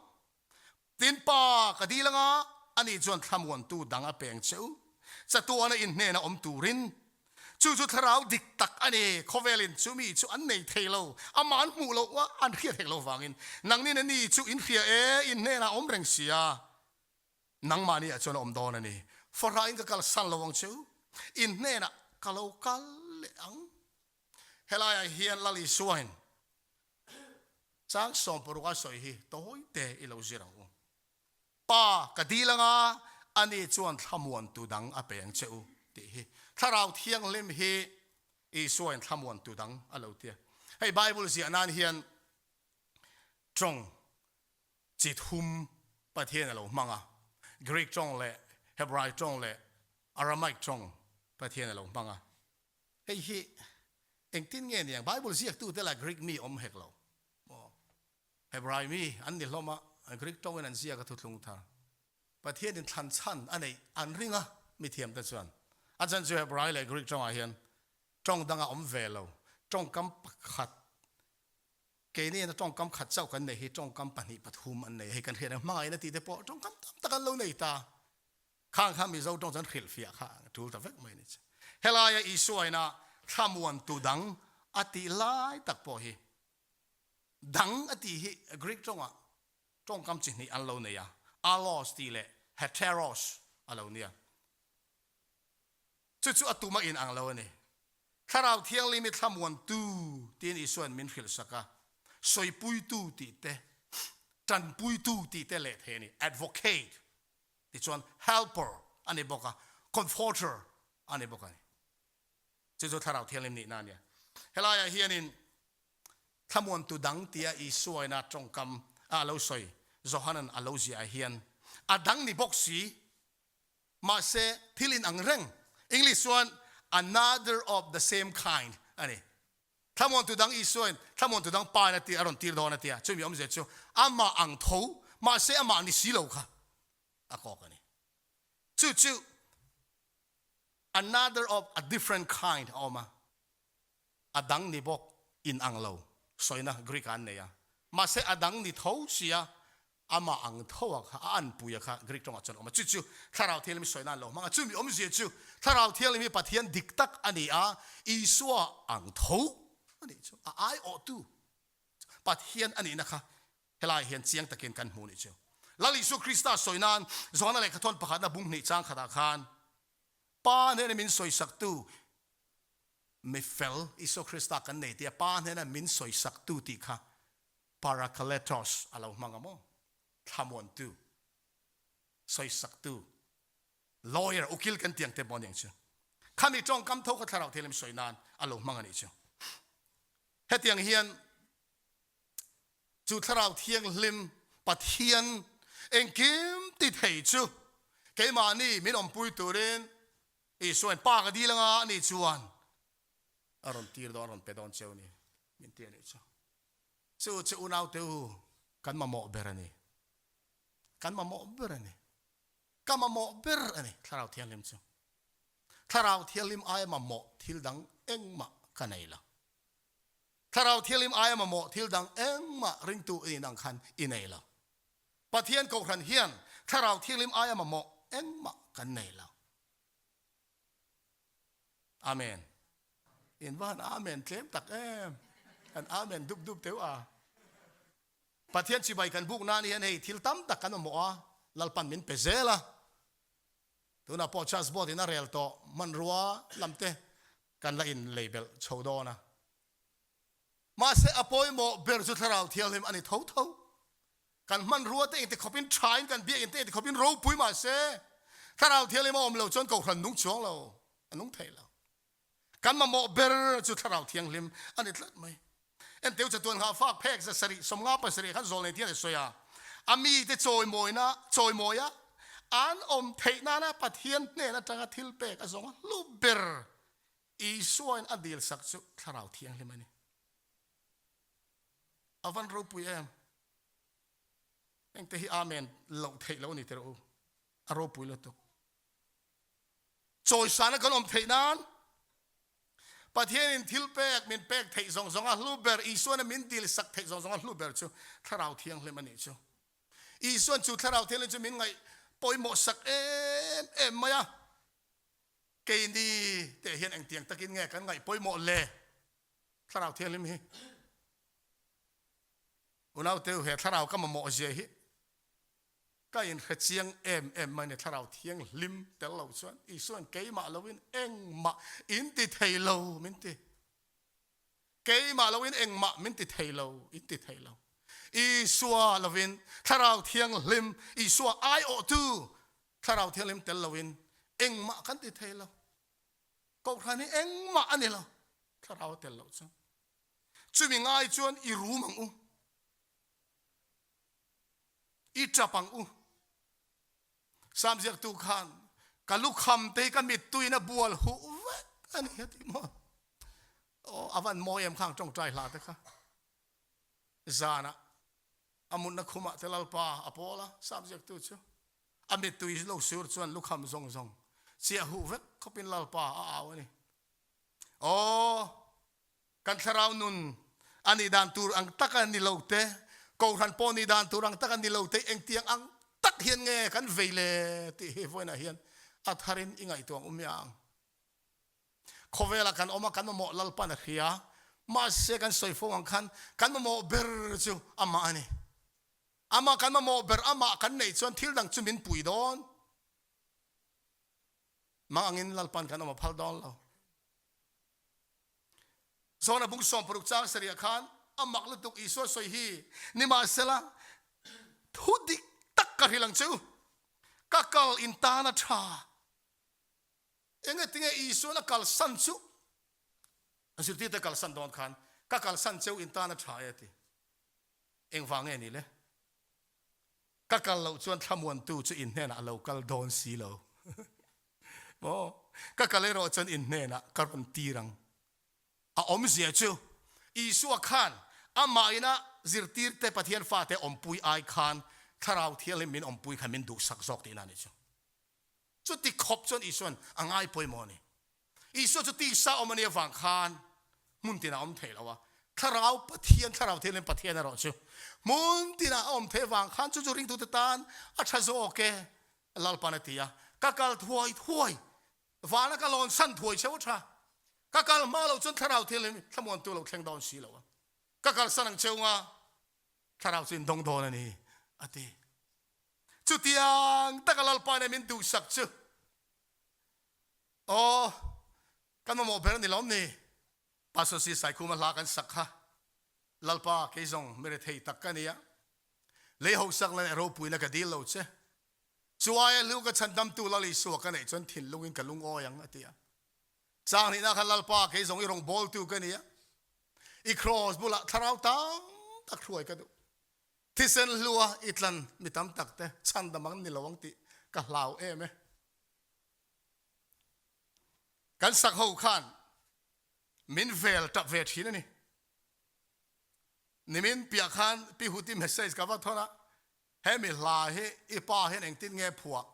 Tin Pa ka dil anga ani chuan thlamuantu dang a peng che u. Chatuana in hnena awm turin Chu chu thlarau dik tak a ni. Khawvelin chu mi chu an nei thei lo, amah an hmuh loh a, an hriat hek lo vangin. Nangnin a ni chu in hria e, in hnenah a awm reng si a, nangmahni ah chuan a awm dawn a ni. Fahrain ka kalsan lo ang che u, in hnenah ka lo kal leh ang. Helaiah hian Lal Isuain chang 16 a sawi hi tawi te i lo zir ang u. Pa ka dil anga ani chuan thlamuantu dang a pe ang che u tih hi Thlarau Thianghlim hi Isuain thlamuantu dang a lo ti a. Hei Bible ziah nan hian tawng chi thum Pathian a lo hmang a, Greek tawng leh Hebrai tawng leh Aramaic tawng Pathian a lo hmang a. Hei hi. Engtin nge niang Bible ziaktute lah Greek mi awm hek lo maw? Hebrai mi an ni hlawm a, Greek tawngin an ziak a thuthlung thar. Pathianin thlan chhan a neih an ring a, mithiamte chuan. A chan chu Hebrai leh Greek tawngah hian tawng danga awm ve lo, tawngkam pakhat, keini ina tawngkam khat chauh kan nei hi tawngkam pahnih pathum an nei a, hei kan hriat ang hmangaihna tih te pawh tawngkam tam tak an lo nei ta. Khang kha Mizo tawng chuan hrilhfiah kha a tul ta vek mai a ni che. Helaia Isua ina thlamuantu dang a tih lai tak pawh hi dang a tih hi Greek tawngah tawngkam chi hnih an lo nei a, allos tih leh heteros a lo nia. Chu chu a tum a inang lo a ni. Thlarau Thianghlim hi thlamuantu tiin Isuain min hrilhsak a, sawipuitu tih te, tanpuitu tih te leh thei a ni, advocate. Tichuan helper a ni bawk a, comforter a ni bawk a ni. Chu chu Thlarau Thianghlim nihna a nia. Helaiah hianin thlamuantu dang tia Isua ina tawngkam a lo sawi Johanan a lo ziah ah hian a dang ni bawk si, mahse thil inang reng, English chuan another of the same kind a ni. Thlamuantu dang Isuain thlamuantu dang Pa in a ti a rawn tir dawn a tia, chumi awmzia chu amah ang tho, mahse amah ni si lo kha a kawk a ni. Chu chu another of a different kind a awm a, a dang ni bawk in ang lo sawina Greek ah an nei a, mahse a dang ni tho sia Amah ang tho a kha, a anpui a kha Greek tawngah chuan a awm a. Chu chu Thlarau Thianghlim sawi nan lo hmang a. Chumi awmzia chu Thlarau Thianghlim hi Pathian dik tak a ni a, Isua ang tho a nih chu, a aiawhtu Pathian a nihna kha helaiah hian chiang takin kan hmu a nih chu. Lal Isua Krista sawi nan Johana lehkhathawn pakhatna bung hnih chang khatah khan Pa hnena min sawisaktu mi fel Isua Krista kan nei tia Pa hnena min sawisaktu tih kha Parakletos a lo hmang a maw? Thlamuantu, sawisaktu, lawyer, ukil kan tiang te pawh aniang chu. Khami tawngkam tho kha thlarau thianghlim sawi nan a lo hmang a nih chu. Hetiang hian chu thlarau thianghlim Pathian engkim ti thei chu keimahni min awmpui turin Isuain Pa ka dil anga anih chuan a rawn tir dawn, a rawn pe dawn cheu ni min ti a nih chu. Chu chu unaute u kan mamawh ber a ni. Kan mamawh ber a ni. Ka mamawh ber a ni Thlarau Thianghlim chu. Thlarau Thianghlim aia mamawh thil dang engmah ka nei lo. Thlarau Thianghlim aia mamawh thil dang engmah ringtu i nih ang khan i nei lo. Pathian Kohhran hian Thlarau Thianghlim aia mamawh engmah kan nei lo. Amen. In va han amen tlem tak em. Kan amen dup dup teu a. Pathian chibai kan buk nan hian hei thil tam tak kan mamawh a, Lalpan min pe zel a. Tunah pawh church board in a rel tawh hmanrua lam te kan la in lei belh chho dawn a. Mahse a pawimawh ber chu Thlarau Thianghlim a ni tho tho. Kan hmanrua te engti khawpin thain kan biakinn te engti khawpin ropui mahse Thlarau Thianghlim a awm lo chuan Kohhran nung chuang lo, a nung thei lo. Kan mamawh ber chu Thlarau Thianghlim a ni tlat mai. Enteu chatuan nghah fak phek za sarih 50 pasarih khan zawl nei thian a sawi a, a mite chawimawina chawimawia an awm theih nana Pathian hnen atanga thil pek a zawng a hlu ber Isuain a dilsak chu Thlarau Thianghlim a ni. A van ropui em? Engte hi Amen loh theih lo a ni tirh u. A ropui lutuk. Chawisana kan awm theih nan Pathianin thil pek min pek theih zawng zawng a hlu ber, Isuana min dilsak theih zawng zawng a hlu ber chu Thlarau Thianghlim a nih chu. Isuan chu Thlarau Thianghlim chu min ngaih pawimawh sak em em mai a. Keini teh hian engtiang takin nge kan ngaih pawimawh le Thlarau Thianghlim hi? Unauteu he Thlarau ka mamawh zia hi ka inhre chiang em em mai ni Thlarau Thianghlim tel lo chuan Isuain keimah loin engmah in ti thei lo min ti. Keimah loin engmah min ti thei lo in ti thei lo. Isua lovin Thlarau Thianghlim Isua aiawhtu Thlarau Thianghlim tel loin engmah kan ti thei lo. Kohhran hi engmah a ni lo Thlarau a tel loh chuan. Chumi ngai chuan i rum ang u. I tap ang u. Sam ziaktu khan ka lukham te hi ka mittuin a bual huh vek a ni a ti maw. Aw, a van mawi em khang tawngtai hla te kha. Zanah a mutna khumah te Lalpa a pawl a, sap ziaktu chu a mittui lo sur chuan lukham zawng zawng chiah huh vek khawpin Lalpa a au a ni. Aw, kan thlarau nun a nih dan tur ang tak a ni lo te, kohhran pawh nih dan tur ang tak a ni lo te, engtiang ang tak hian nge kan vei le tih hi vawiinah hian a tharin i ngaihtuah ang u miang. Khawvelah kan awm a, kan mamawh Lalpan a hria. Mahse kan sawi fo ang khan kan mamawh ber chu amah a ni. Amah kan mamawh ber, amah kan neih chuan thil dang chu min pui dawn. Mang angin Lalpan kan awm a phal dawn lo. Zona bung 60 chang sarih khan a mak lutuk Isua sawi hi nimahsela thu dik tak ka hrilh ang che u. Ka kal in tan a tha. Engetinge Isuan a kalsan chu? A zirtirte kalsan dawn khan, Ka kalsan cheu in tan a tha e a ti. Engvang nge ni le? Ka kal loh chuan thlamuantu chu in hnenah a lo kal dawn si lo. Maw? Ka kal erawh chuan in hnenah ka rawn tir ang. A awmzia chu, Isua khan amah ina zirtirte Pathian fate awmpui ai khan Thlarau Thianghlim min awmpui khan min duhsak zawk tihna a nih chu. Chuti khawp chuan Isua'n a ngai pawimawh a ni. Isua chu tisa awm a nih avang khan hmun tinah a awm thei lo a, Thlarau Pathian, Thlarau Thianghlim Pathian erawh chu hmun tinah a awm theih avang khan chu chu ringtute tan a tha zawk e, Lalpan a ti a. Ka kal thuai thuai, vana ka lawn san thuai cheu a tha. Ka kal hma loh chuan Thlarau Thianghlim thlamuantu lo thleng dawn si lo a. Ka kalsan ang cheu nga, Thlarau chu in dawng dawn a ni, a ti. Chutiang taka Lalpa nen min duhsak chu aw kan mamawh ber a ni lawm ni? Pastor Si Saikhuma hla kan sak kha Lalpa kei zawng mi rethei tak ka nia, lei hosak leh ropuina ka dil lo che. Chu aia hlu ka chhandamtu Lal Isua ka neih chuan thinlungin ka lungawi ang a ti a. Chang hnihna khan Lalpa kei zawng i rawngbawltu ka nia, i kraws bulah thlarau tam tak hruai ka duh. Thisen hlua i tlan mi tam tak te chhandam ang ni lo ang tih ka hlau em e. Kan sak ho khan min vel tap ve thin a ni. Nimin piah khan Pi Huti message ka va thawn a, hemi hla hi i pa hian engtin nge phuah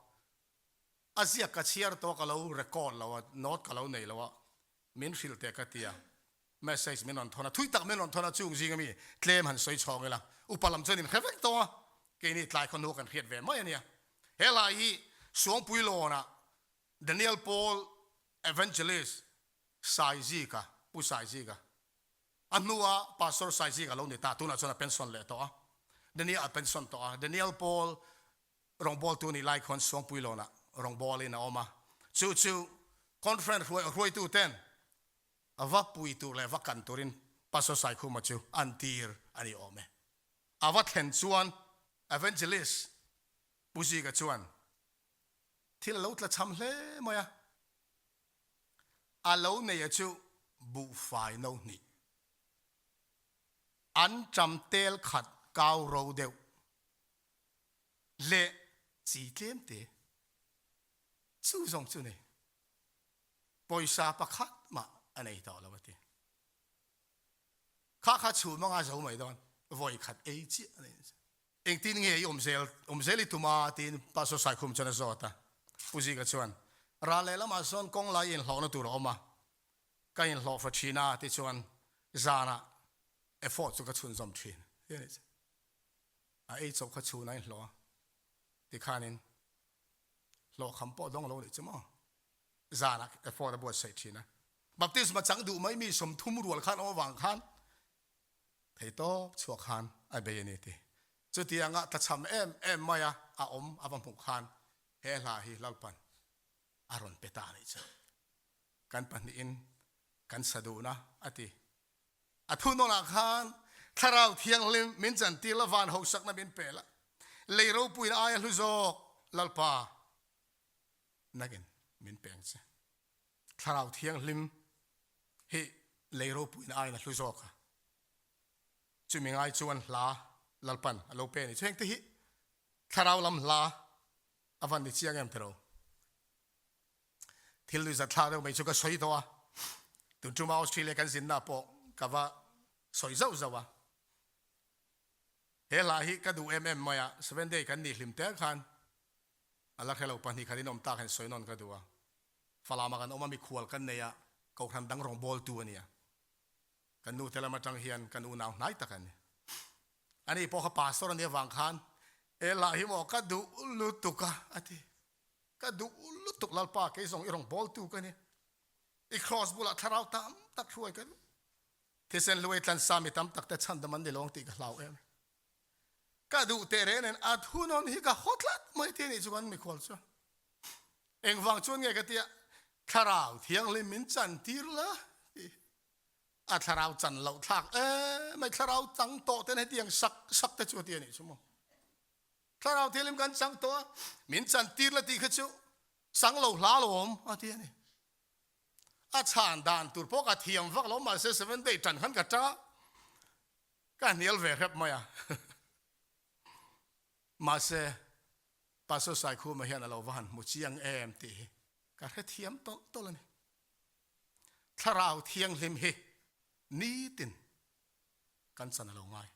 a ziak ka chhiar tawh ka lo record lo a, note ka lo nei lo a, min hrilh teh ka ti a. Message min rawn thawn a, thui tak min rawn thawn a, chung zinga mi tlem han sawi chhawng ila, upa lam chuan in hre vek tawh a, keini tlai khaw hnu kan hriat ve mai a nia. He lai hi Suangpuilawnah Daniel Paul Evangelist Saizika, Pu Saizika, a hnua Pastor Saizika lo ni ta, tunah chuan a pension leh tawh a, Daniel a pension tawh a, Daniel Paul rawngbawltu nih lai khawn Suangpuilawnah rawngbawlin a awm a, chu chu conference hruaitu ten A va pui tur leh va kan turin Pastor Saikhuma chu an tir a ni awm e. A va thlen chuan Evangelist Pu Zika chuan thil a lo tla cham hle mai a, a lo neia chu buhfai no hnih, an ṭam tel khat kau ro deuh leh chi tlem te chu zawng chu nei. Pawisa pakhat mah a nei tawh lo a ti. Kha kha chhum anga zo mai dawn, vawi khat ei chiah a nei. Engtin nge i awm zel, awm zel i tum a? tiin Pastor Saikhum chuan a zawt a. Pu Zika chuan, Ral lehlamah sawn kawng lai inhlawhna tur a awm a, ka inhlawh fa thin a tichuan zanah effort chu ka chhunzawm thin. A ei chauh kha chhun a inhlawh a, tikhanin hlawhkham pawh dawng lo nih chu maw? Zanah effort a buatsaih thin a. Baptisma chang duh mai mi 30 rual khan awm avang khan thei tawp chhuak khan a bei a ni ti. Chutianga tlachham em em maia a awm a va hmuh khan he hla hi Lalpan a rawn pe ta a nih chu. Kan pahnihin kan sa duhna a ti. A thunawnah khan Thlarau Thianghlim min chantir la, van hosakna min pe la, lei ropuina aia hlu zawk Lalpa nakin min peng che. Thlarau Thianghlim hi lei ropuina aiin a hlu zawk a, chumi ngai chuan hla Lalpan a lo pe a ni. Chhengte hi Thlarau lam hla a van ni chiang em tiro. Thil nuihzat thlak deuh mai chu ka sawi tawh a. Tun tuma Australia kan zinna pawh ka va sawi zauh zauh a. He hla hi ka duh em em mai a, Seven Day kan nih hlim tel khan a la hre lo pahnih khat in awm tak hian sawi nawn ka duh a. Falam ah kan awm a, mikhual kan nei a, Kohhran dang rawngbawltu a nia. Kan nu te lam atang hian kan unau hnai tak a ni. Ani pawh kha pastor a nih avang khan he hla hi maw ka duh lutuk a, a ti. Ka duh lutuk Lalpa kei zawng i rawngbawltu ka ni. I cross bulah thlarau tam tak hruai ka duh. Thisen hluai tlansa mi tam tak te chhandam an ni lo ang tih ka hlau em. Ka duh teh reng nen a thunawn hi ka haw tlat mai ti a nih chu kan mikhual chuan. Engvang chuan nge ka tia thlarau thianghlim min chan tir la ti. A thlarau chan loh thlak em mai thlarau chang tawh ten hetiang sak sak te chu a ti a nih chu maw. Thlarau thianghlim kan chang tawh a min chan tir la tih kha chu chang lo hla lawm a ti a ni. A chhan dan tur pawh ka thiam vak lo mahse seven day tan khan ka tang a ka hnial ve hrep mai a. Mahse Pastor Saikhuma hian a lo va han hmu chiang em tih hi ka hrethiam tawlh tawlh a ni. Thlarau thianghlim hi nitin kan chan a lo ngai.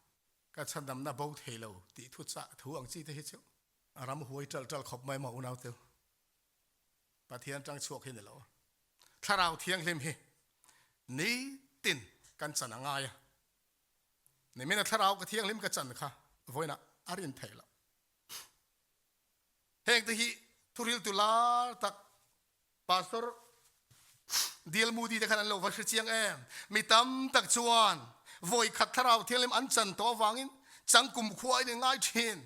Ka chhandamna bo thei lo tih thu chah thu ang chi te hi chu a ram huai ṭalh ṭalh khawp mai maw unau teu. Pathian ṭang chhuak hi ni lo. Thlarau Thianghlim hi nitin kan chan a ngai a. Nimina Thlarau ka Thianghlim ka chan kha vawiinah a rin theih loh. Heng te hi thuriltu lar tak Pastor D.L. Moody te khan an lo va hre chiang em. Mi tam tak chuan vawi khat Thlarau Thianghlim an chan tawh avangin chang kumkhua in ngai thin.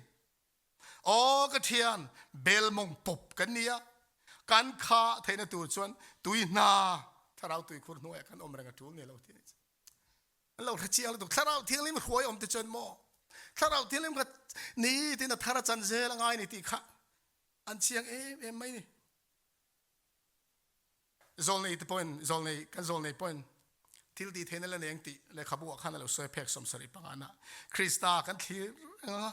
Aw ka thian, bel mawng pawp kan ni a, kan kha theihna tur chuan tui hna thlarau tuikhur hnuaiah kan awm reng a tul ni lo ti a ni. An lo hre chiang lutuk thlarau thianghlim hruai awm te chuan maw thlarau thianghlim kha ni tin a thar a chan zel a ngai ni tih kha an chiang em em mai ni. Zawlnei te pawhin, zawlnei, kan zawlnei pawhin thil tih theihna la nei ang tih lehkhabu ah khan a lo sawi phek 70 pangana. Krista kan thlir reng ang a,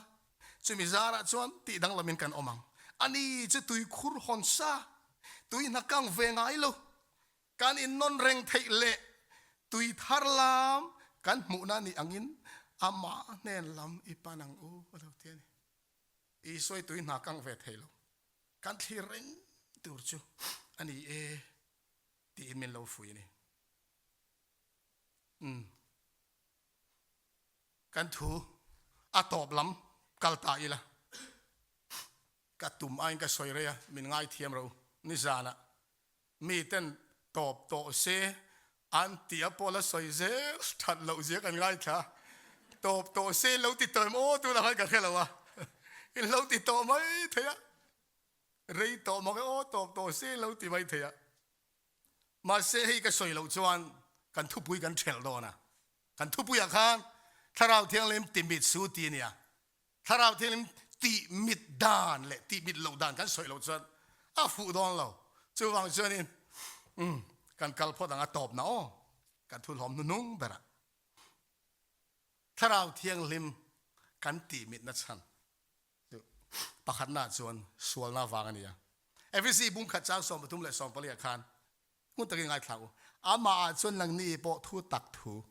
chumi zarah chuan tih danglamin kan awm ang. Ani chu tuikhur hawn sa, tui hna kang ve ngai lo, kan innawn reng theih leh tui thar lam kan hmuhna nih angin amah hnen lam i pan ang u a lo ti a ni. Isua i tui hna kang ve thei lo. Kan thlir reng tur chu a ni e tiin min lo fui a ni. Umm. Kan thu a tawp lam kal ta ila. Ka tum aiin ka sawi rei a, min ngaithiam ro. Nizanah miten tawp tawh se an tih a pawh la sawi zel that loh zia kan ngaithla tawp tawh se lo ti tawh em aw tunah khan ka hre lo a in lo ti tawh mai thei a rei tawh mak e aw tawp tawh se lo ti mai thei a mahse hei ka sawi loh chuan kan thupui kan thelh dawn a kan thupuiah khan thlarau thianghlim timit su ti a nia Thlarau Thianghlim tih mit dan leh tih mit loh dan kan sawi loh chuan a fuh dawn lo. Chuvang chuanin umm kan kal phawt ang a tawp na aw kan thu hlawm hnuhnung berah Thlarau Thianghlim kan tih mitna chhan chu pakhatna chuan sualna vang a ni a. Efesi bung khat chang 13 leh 14 ah khan Hmun takin ngaithla u. Amah ah chuan nangni pawh thu tak thu.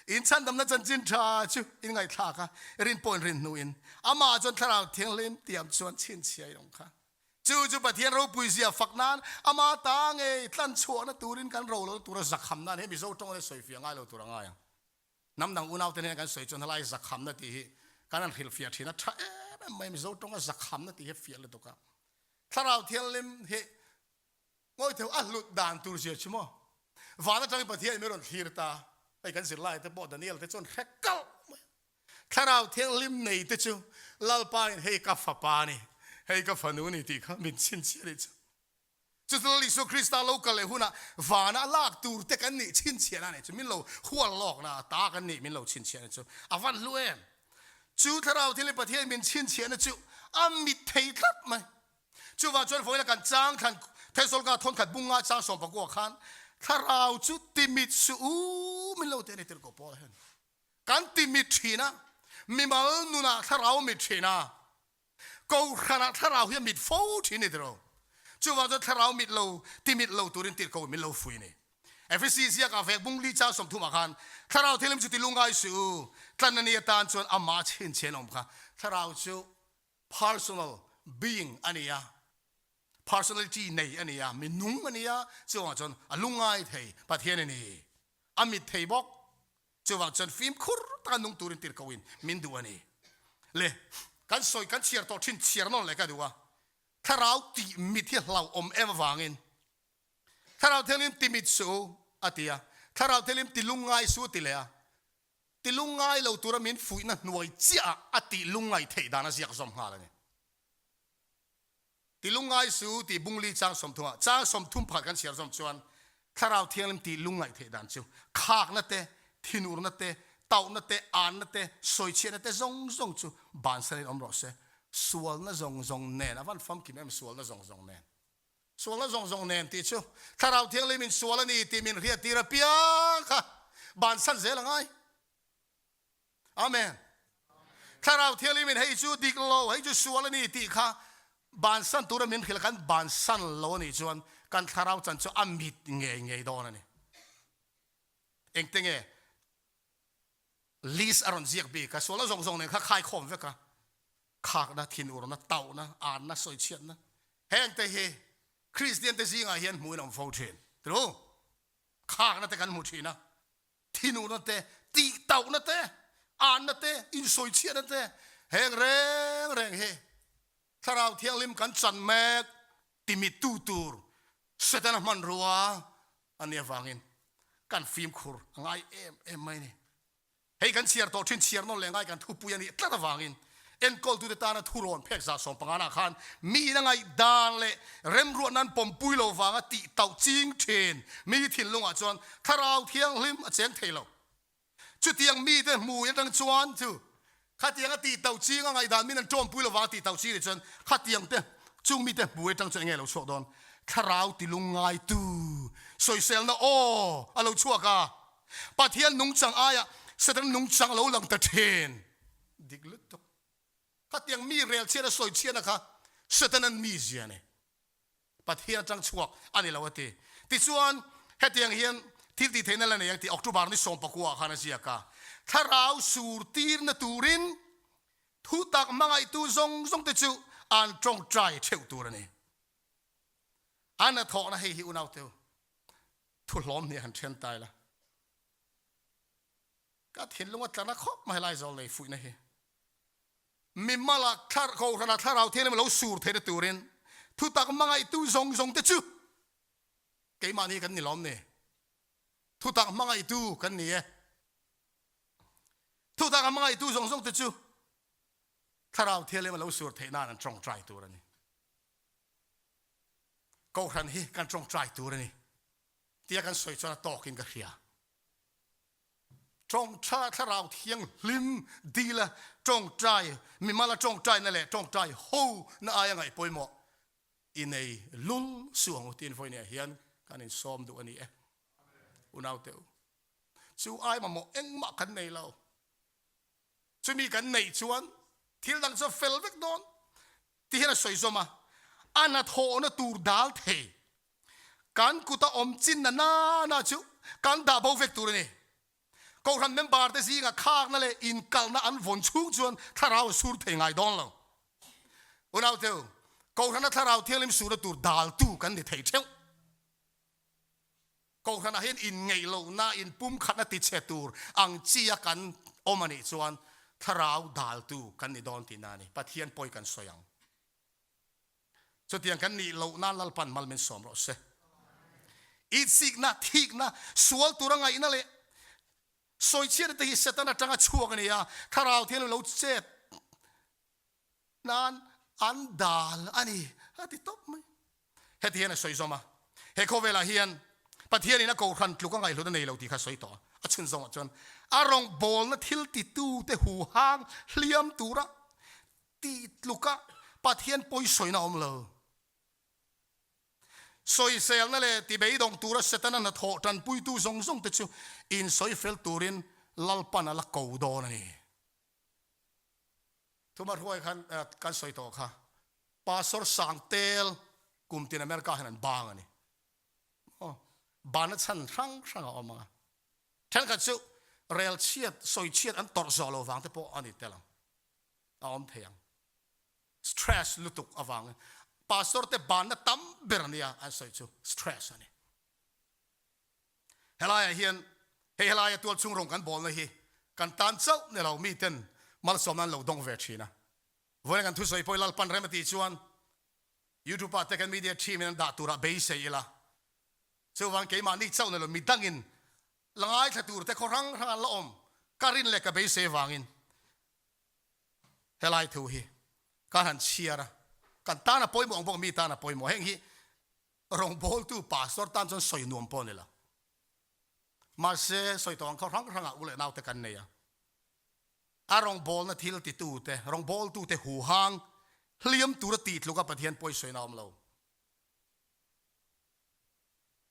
In chhandamna chanchin tha chu in ngaihthlak a, rin pawh in rin hnu in. Amah ah chuan Thlarau Thianghlim tiam chuan chhinchhia in awm kha. Chu chu Pathian ropui zia fak nan ama ta ngei tlan chhuahna turin kan ro lohna tura zakham nan he Mizo tawng leh sawifiah ngai lo tur a ngai ang. Hnam dang unau te nen kan sawi chuan helai zakhamna tih hi kan han hrilhfiah thin a tha em em mai Mizo tawnga zakhamna tih hi a fiah lutuk a. Thlarau Thianghlim hi Ngawi theuh a hlut dan tur zia chu maw? Van atangin Pathian min rawn thlir ta. Hei kan zirlai te pawh Daniel te chuan hre kalh mai a. Thlarau Thianghlim nei te chu Lalpa in hei ka fapa a ni, hei ka fanu a ni tih kha min chhinchhiah a nih chu. Chu chu Lal Isua Krista lo kal leh hunah vana a lak tur te kan nih chhinchhiahna a nih chu, min lo hual lawkna a ta kan nih min lo chhinchhiah a nih chu. A van hlu em? Chu Thlarau Thianghlim Pathian min chhinchhiahna chu a mit thei tlat mai. Chuvang chuan vawiin a kan chang thlan Thesawlka thawnkhat bung nga chang 19 khan thlarau chu timit suh u min lo ti a ni tirhkoh Paul hian. Kan timit thin a, mimal nunah thlarau mit thin a, kohhranah thlarau hi a mit fo thin a ni tiro. Chuvang chuan thlarau mit lo timit lo turin tirhkoh min lo fui a ni. Efesi ziakah vek bung li chang 30 ah khan Thlarau Thianghlim chu ti lungngai suh u, tlan a ni atan chuan amah chhinchhian awm kha. Thlarau chu personal being a ni a, personality nei a ni a, mi nung a ni a, chuvangah chuan a lungngai thei Pathian a ni. A mit thei bawk. Chuvang chuan fimkhur taka nung turin tirhkohin min duh a ni. Le, kan sawi kan chhiar tawh thin chhiar nawn leh ka duh a, Thlarau tih mit hi hlauhawm em avangin Thlarau Thianghlim ti mit suh u a ti a, Thlarau Thianghlim ti lungngai suh u ti leh a, ti lungngai lo tura min fuihna hnuai chiah ah a tih lungngaih theih dan a ziak zawm nghal a ni. Ti lungngai su tih bungli chang 30 ah chang 30 pakhat kan chhiar zawm chuan Thlarau Thianghlim tih lungngaih theih dan chu khakna te, thinurna te, tauhna te, anna te, sawichhiatna te zawng zawng chu bansan in awm rawh se. Sualna zawng zawng nen, a van famkim em sualna zawng zawng nen. Sualna zawng zawng nen tih chu Thlarau Thianghlim in sual a ni tih min hriattir apiang kha bansan zel a ngai. Amen. Thlarau Thianghlim in hei chu dik lo, hei chu sual a ni tih kha bansan tura min hrilh kan bansan lo a nih chuan kan thlarau chan chu a mit ngei ngei dawn a ni. Engte nge list a rawn ziak bik a, sualna zawng zawng nen kha khaikhawm vek a, khakna, thinurna, tauhna, anna, sawichhiatna hengte hi Kristian te zingah hian hmuhin a awm fo thin. True. Khakna te kan hmu thin a. Thinurna te, tihtauhna te, anna te, insawichhiatna te, heng reng reng hi Thlarau Thianghlim kan chan mek timittu tur Setana hmanrua a nih avangin kan fimkhur a ngai em em mai a ni. Hei kan chhiar tawh thin chhiar nawn leh ngai kan thupui a nih tlat avangin enkawltute tana thurawn phek 150 ah khan miin a ngaihdan leh remruatna an pawmpui lo vanga tih tauh ching thin mi thinlungah chuan Thlarau Thianghlim a cheng thei lo. Chutiang mite hmui atang chuan chu khatiang a tih tauh ching a ngaihdan min an tawmpui lo vanga tih tauh ching nih chuan khatiang te chung mite hmui atang chuan enge lo chhuak dawn? Thlarau tilungngaitu sawiselna aw a lo chhuak a. Pathian nungchang aia Satan nungchang a lo lang ta thin. Dik lutuk. Khatiang mi rel chhiat a sawi chhiatna kha Satan-an mi zia a ni. Pathian atang chhuak a ni lo a ti. Tichuan, hetiang hian thil tih theihna la nei ang tih October ni 19 ah khan a ziak a. Thlarau sur tirna turin thutak hmangaihtu zawng zawng te chu an tawngtai theuh tur a ni. A hnathawhna hei hi unauteu thu hlawm hnih han then tai la. Ka thinlung a tlana khawp mai lai zawl nei fuihna hi. Mimala thlar kohhrana thlarau thianghlim lo sur theihna turin thutak hmangaihtu zawng zawng te chu keimahni kan ni lawm ni. Thutak hmangaihtu kan ni e. Thutak hmangaihtu zawng zawng te chu thlarau thianghlim a lo sur theih nan an tawngtai tur a ni. Kohhran hi kan tawngtai tur a ni tia kan sawi chuan a tawkin ka hria. Tawngtai thlarau thianghlim dila tawngtai mimala tawngtaina leh tawngtai ho na aia ngaih pawimawh i nei lul suh ang u tiin vawiin ah hian kan insawm duh a ni e. Unaute u, chu ai mamawh engmah kan nei lo. Chumi kan neih chuan thil dang chu a fel vek dawn ti hian a sawi zawm a, a hnathawhna tur dal thei kan kuta awm chin na nana chu kan dah bo vek tur a ni. Kohhran member te zinga khakna leh inkalhna an vawn chhung chuan thlarau a sur thei ngai dawn lo. Unauteu, Kohhrana thlarau thianghlim surna tur daltu kan ni thei theuh. Kohhranah hian inngeih lohna, inpumkhatna tichhe tur ang chi a kan awm a nih chuan thlarau daltu kan ni dawn tihna a ni. Pathian pawi kan sawi ang. Chutiang kan nih loh nan Lalpan mal min sawm rawh se. Itsikna, thikna, sual tura ngaihna leh sawichhiatna te hi Setana atanga chhuak a ni a, thlarau thianghlim lo chet nan an dal a ni a ti tawp mai. Heti hian a sawi zawm a, he khawvelah hian Pathianin a kohhran tluk a ngaihhlut a nei lo tih kha a sawi tawh a, a chhun zawngah chuan a rawngbawlna thil titute huhang hliam tura tih tluka Pathian pawisawina a awm lo. Sawiselna leh tibeidawng tura Setana hnathawh tanpuitu zawng zawng te chu insawifel turin Lalpan a la ko dawn a ni. Thuma hruai khan kan sawi tawh kha Pastor Sangtel kum tin America hian an bang a ni. Bana chhan hrang hrang a awm ang a. Thenkhat chu rel chhiat, sawi chhiat an tawrh zawh lo vang te pawh a ni tel ang. A awm thei ang. Stress lutuk avangin pastor te banna tam ber nia an sawi chu stress a ni. Helaiah hian hei helaia tual chhung rawng kan bawlna hi kan tan chauh ni lo miten malsawmna an lo dawng ve thin a. Vawiin kan thusawi pawh i Lalpan rem a tih chuan YouTube ah te kan media team in an dah turah beisei ila. Chuvang keimahni chauh ni lo midangin la ngaithla tur te khaw hrang hrang an la awm ka rin leh ka beisei avangin helai thu hi kan han chhiar a, kan tan a pawimawh ang bawk mi tan a pawimawh. Heng hi rawngbawltu pastor tan chuan sawi nuam pawh a ni lo. Mahse sawi tawh ang khaw hrang hrangah u leh naute kan nei a, a rawngbawlna thil titute, rawngbawltute huhang hliam tura tih tluka Pathian pawisawina a awm lo.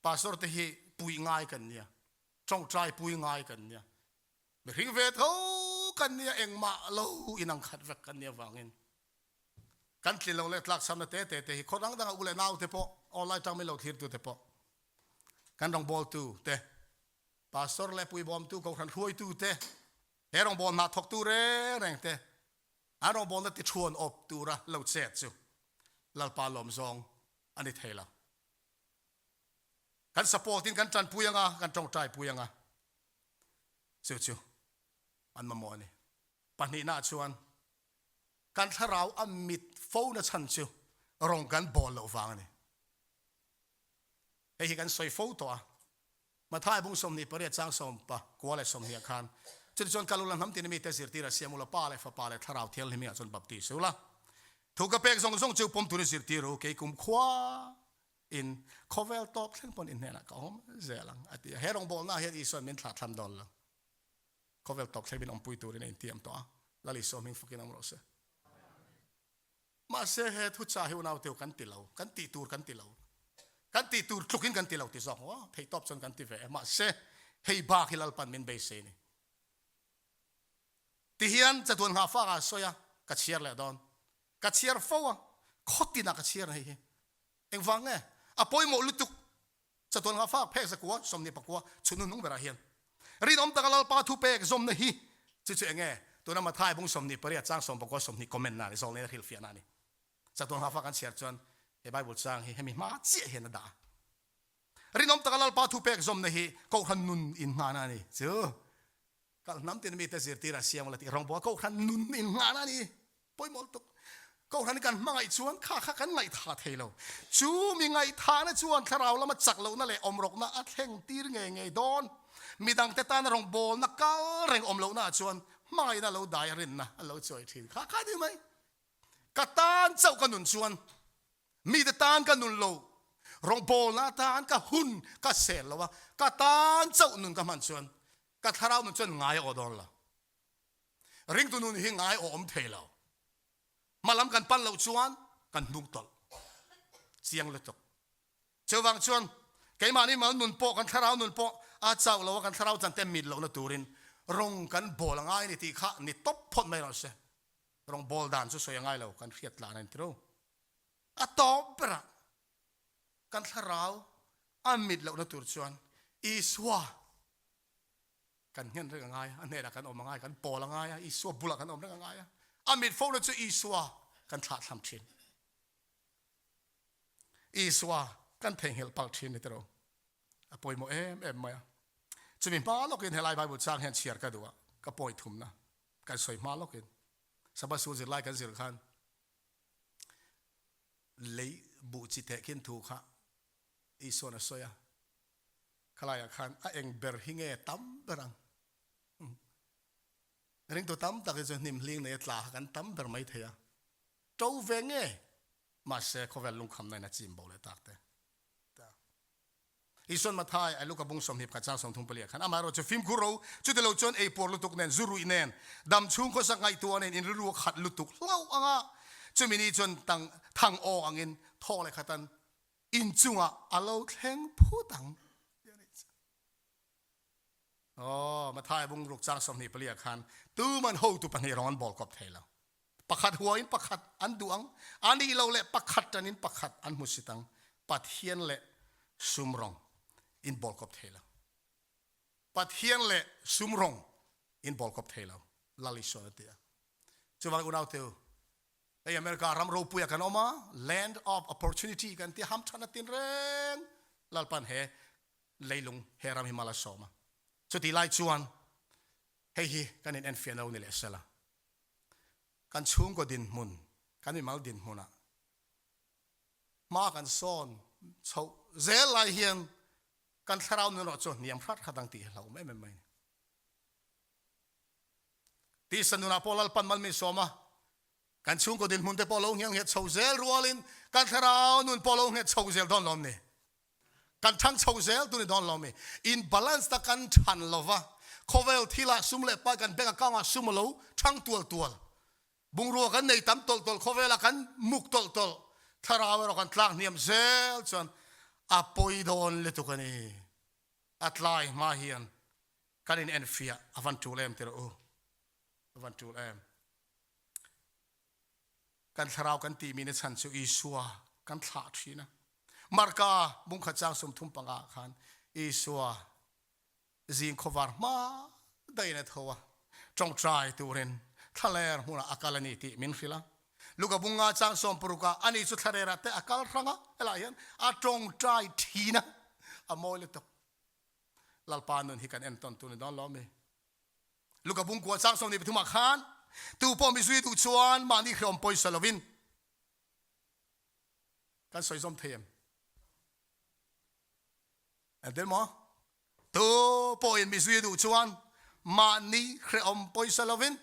Pastor te hi puih ngai kan nia, tawngtai pui ngai kan nia, mihring ve tho kan nia, engmah lo inang khat vek kan nia vangin kan tlin lo leh tlaksamna te te te hi khaw dang danga u leh nau te pawh online tang min lo thlir tu te pawh kan rawngbawltu te pastor leh puibawmtu kohhran hruaitu te he rawngbawl hna thawktu reng reng te an rawngbawlna ti thuan awp tura lo chet chu Lalpa lawm zawng a ni thei lo. Kan support in kan tanpui anga, kan tawngtai pui anga, chu chu an mamawh a ni. Pahnihna chuan kan thlarau a mit fo na chhan chu rawng kan bawl loh vang a ni. Hei hi kan sawi fo tawh a, Mathai bung 28 chang 19 leh 20 ah khan, Chutichuan kal ula hnam tina mite zirtir a siam ula, Pa leh Fapa leh Thlarau Thianghlim ah chuan baptis ula, thu ka pek zawng zawng chu pawm turin zirtir u, kei kum khua in khawvel tawp thleng pawn in hnenah ka awm zel ang, a ti a. He rawngbawlna ah hian Isua'n min thlahthlam dawn lo. Khawvel tawp thleng min awmpui turin a intiam tawh a, Lal Isua hming fakin awm rawh se. Mahse he thuchah hi unauteu kan ti lo, kan tih tur kan ti lo, kan tih tur tlukin kan ti lo ti zawk maw? Theih tawp chuan kan ti ve e. Mahse hei bak hi Lalpan min beisei ni. Tihian chatuan nghahfak ah a sawi a, ka chhiar leh dawn. Ka chhiar fo a, khawtin ah ka chhiar hei hi. Engvang nge? A pawimawh lutuk. Chatuan nghahfak phek zakua, 24, chhun hnu hnung berah hian rinawm taka Lalpa thupek zawmna hi chu chu enge? Tuna Mathai bung 28 chang 19 20 comment na a ni, zawlnei a hrilhfiahna a ni. Chatuan nghahfak an chhiar chuan he Bible chang hi hemi hma chiah hian a dah a. Rinawm taka Lalpa thupek zawmna hi Kohhran nun innghahna a ni. Chu Kal hnam tin mite zirtir a siam la tih rawngbawl Kohhran nun innghahna a ni. Pawimawh lutuk. Kohhran kan hmangaih chuan kha kha kan ngaihthah thei lo. Chu mi ngaihthahna chuan thlarau lama chak lohna leh awmrawkna a thleng tir ngei ngei dawn. Midangte tana rawngbawlna kal reng awm lohnaah chuan hmangaihna lo dai a rinna a lo chawi thin. Kha kha ni mai. Ka tan chauh ka nun chuan mite tan ka nun lo, rawngbawlna atan ka hun ka sel lo a, ka tan chauh nun ka hman chuan ka thlarau nun chuan ngai a aw dawn lo. Ringtu nun hi ngai aw awm thei lo. Hmalam kan pan loh chuan kan hnung tawlh chiang lutuk. Chuvang chuan keimahni mal nun pawh kan thlarau nun pawh a chauh lo a, kan thlarau chan te mit lohna turin rawng kan bawl a ngai a ni tih kha ni tawp phawt mai rawh se. Rawng bawl dan chu sawi a ngai lo, kan hriat tlan a ni tiro. A tawp berah kan thlarau a mit lohna tur chuan Isua Kan nghen reng a ngai a, a hnenah kan awm a ngai, kan pawl a ngai a, Isua bulah kan awm reng a ngai a. A mit fo na chu Isua kan thlahthlam thin. Isua kan theihnghilh palh thin ni tiro. A pawimawh em em mai a. Chumi hma lawkin helai Bible chang hian chhiar ka duh a, ka pawi thumna kan sawi hma lawkin Sabbath School zirlai kan zir khan lei buh chi teh khin thu kha Isuan a sawi a. Khalaiah khan a eng ber hi nge tam ber ang? Ringtu tam tak hi chu hnim hling nei a tla kha kan tam ber mai thei a. To ve nge? Mahse khawvel lungkhamna in a chim bo leh tak te. Isuan Mathai a Luka bung 21 chang 34 ah khan amaherawh chu fimkhur ro chuti lo chuan ei puar lutuk nen zu ruih nen dam chhung khawsak ngaihtuah nen in rilru a khat lutuk hlauh anga chumi ni chuan tang thang awk angin thawk leh khatan Inchungah a lo thleng phut ang tih a nih chu. Aw, Mathai bung ruk chang 24 ah khan tuman hotu pahnih rawng an bawl kawp thei lo. Pakhat huain pakhat an duh ang, a nih lo leh pakhat tanin pakhat an hmusit ang. Pathian leh sum rawng In bawl kawp thei lo. Pathian leh sum rawng in bawl kawp thei lo, Lal Isuan a ti a. Chuvangin unaute u, hei America ram ropuia kan awm a, land of opportunity kan ti a, hamthatna tinreng Lalpan he leilung he ram hi mal a sawm a. Chutih lai chuan hei hi kan in enfiahna lo ni leh sela. Kan chhungkaw dinhmun, kan mimal dinhmunah hma kan sawn chhoh zel lai hian kan thlarau nun erawh chu hniam hrat hrat ang tih hi hlauhawm em em mai a ni. Tisa nunah pawh Lalpan mal min sawm a, kan chhungkaw dinhmun te pawh lo nghelnghet chho zel rualin kan thlarau nun pawh lo nghet chho zel dawn lawm ni. Kan thang chho zel tur ni dawn lawm ni. In balance ta kan than lova, khawvel thilah sum leh pai kan bank account ah sum a lo thang tual tual. Bungrua kan nei tam tawlh tawlh khawvela kan muk tawlh tawlh thlarau erawh kan tlak hniam zel chuan a pawi dawn lutuk a ni. A tlai hma hian kan in enfiah a van tul em tirh u, a van tul em. Kan thlarau kan tihmi na chan chu Isua kan thlah thin a. Marka bungkhat chang 35 khan Isua Zing khawvar hma daihin a tho a, ṭawngṭai turin thlaler hmunah a kal a ni tih min hrilh a. Luka bunga chang sawmparukah ani chu thlarerah te a kal hrang a, helaiah hian a ṭawngṭai ṭhin a, a mawi lutuk. Lalpa nun hi kan entawn tur ni dawn lo mi. Luka bungkua chang 23ah khan tu pawh mizui duh chuan mahni hreawm pawisa lovin kan sawi zawm thei em? Engtin maw? Tu pawhin mi zui duh chuan mahni hrehawm pawisa lovin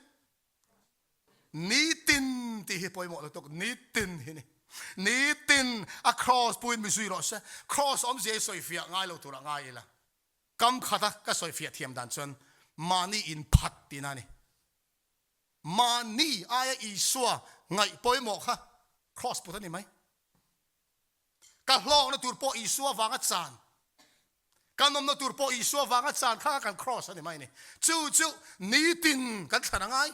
nitin tih hi pawimawh lutuk, nitin hi ni. Nitin a cross puin mi zui rawh se. Cross awmzia hi sawifiah ngai lo turah ngai ila. Kam khata ka sawifiah thiam dan chuan mahni inphat tihna a ni. Mahni aia Isua ngaih pawimawh kha cross put a ni mai. Ka hlawkna tur pawh Isua vanga chan, ka nawmna tur pawh Isua vanga chan kha kan cross a ni mai a ni. Chu chu nitin kan thlan a ngai.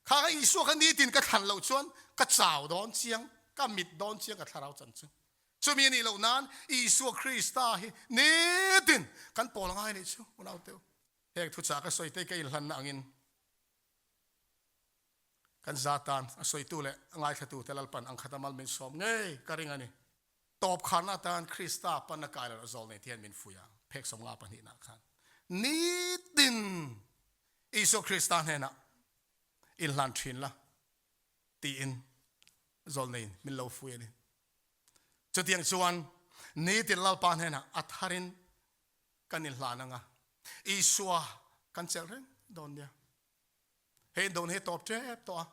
Kha ka Isua kha nitin ka thlan loh chuan ka chau dawn chiang, ka mit dawn chiang ka thlarau chan chu. Chumi a nih loh nan Isua Krista hi nitin kan pawl a ngai a nih chu, unaute u. Heng thuchah ka sawi te ka inhlanna angin Kan za tan a sawitu leh a ngaithlatute Lalpan ang khat a mal min sawm ngei ka ring a ni. Tawp kharna atan Krista panna kai lo zawl nei te hian min fuih a, phek 50 pahnihna khan nitin Isua Krista hnenah inhlan thin la tiin zawl neiin min lo fuih a ni. Chutiang chuan nitin Lalpa hnenah a tharin kan inhlan anga Isua kan chelh reng dawn nia. Hei dawn hi tawp tep tawh a,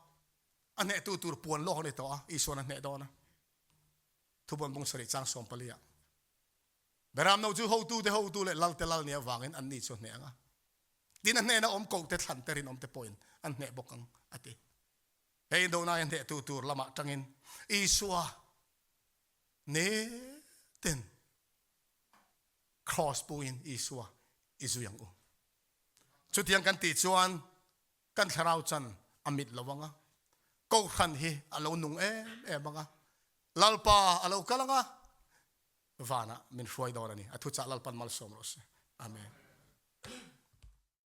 a hnehtu tur puan lawk a ni tawh a, Isuan a hneh dawn a. Thubuan bung sarih chang 14 ah. Beramno chu hotute hotu leh lalte lal nih avangin anni chu a hneh ang a. Tin a hnehna awm kohte thlan te rinawm te pawhin an hneh bawk ang a ti. Hei indona hi a hnehtu tur lamah tangin Isua nitin cross puin Isua i zui ang u. Chutiang kan tih chuan kan thlarau chan a mit lo ang a, Kohhran hi a lo nung em em ang a, Lalpa a lo kal ang a, vanah min hruai dawn a ni. A thuchah Lalpan malsawm rawh se. Amen.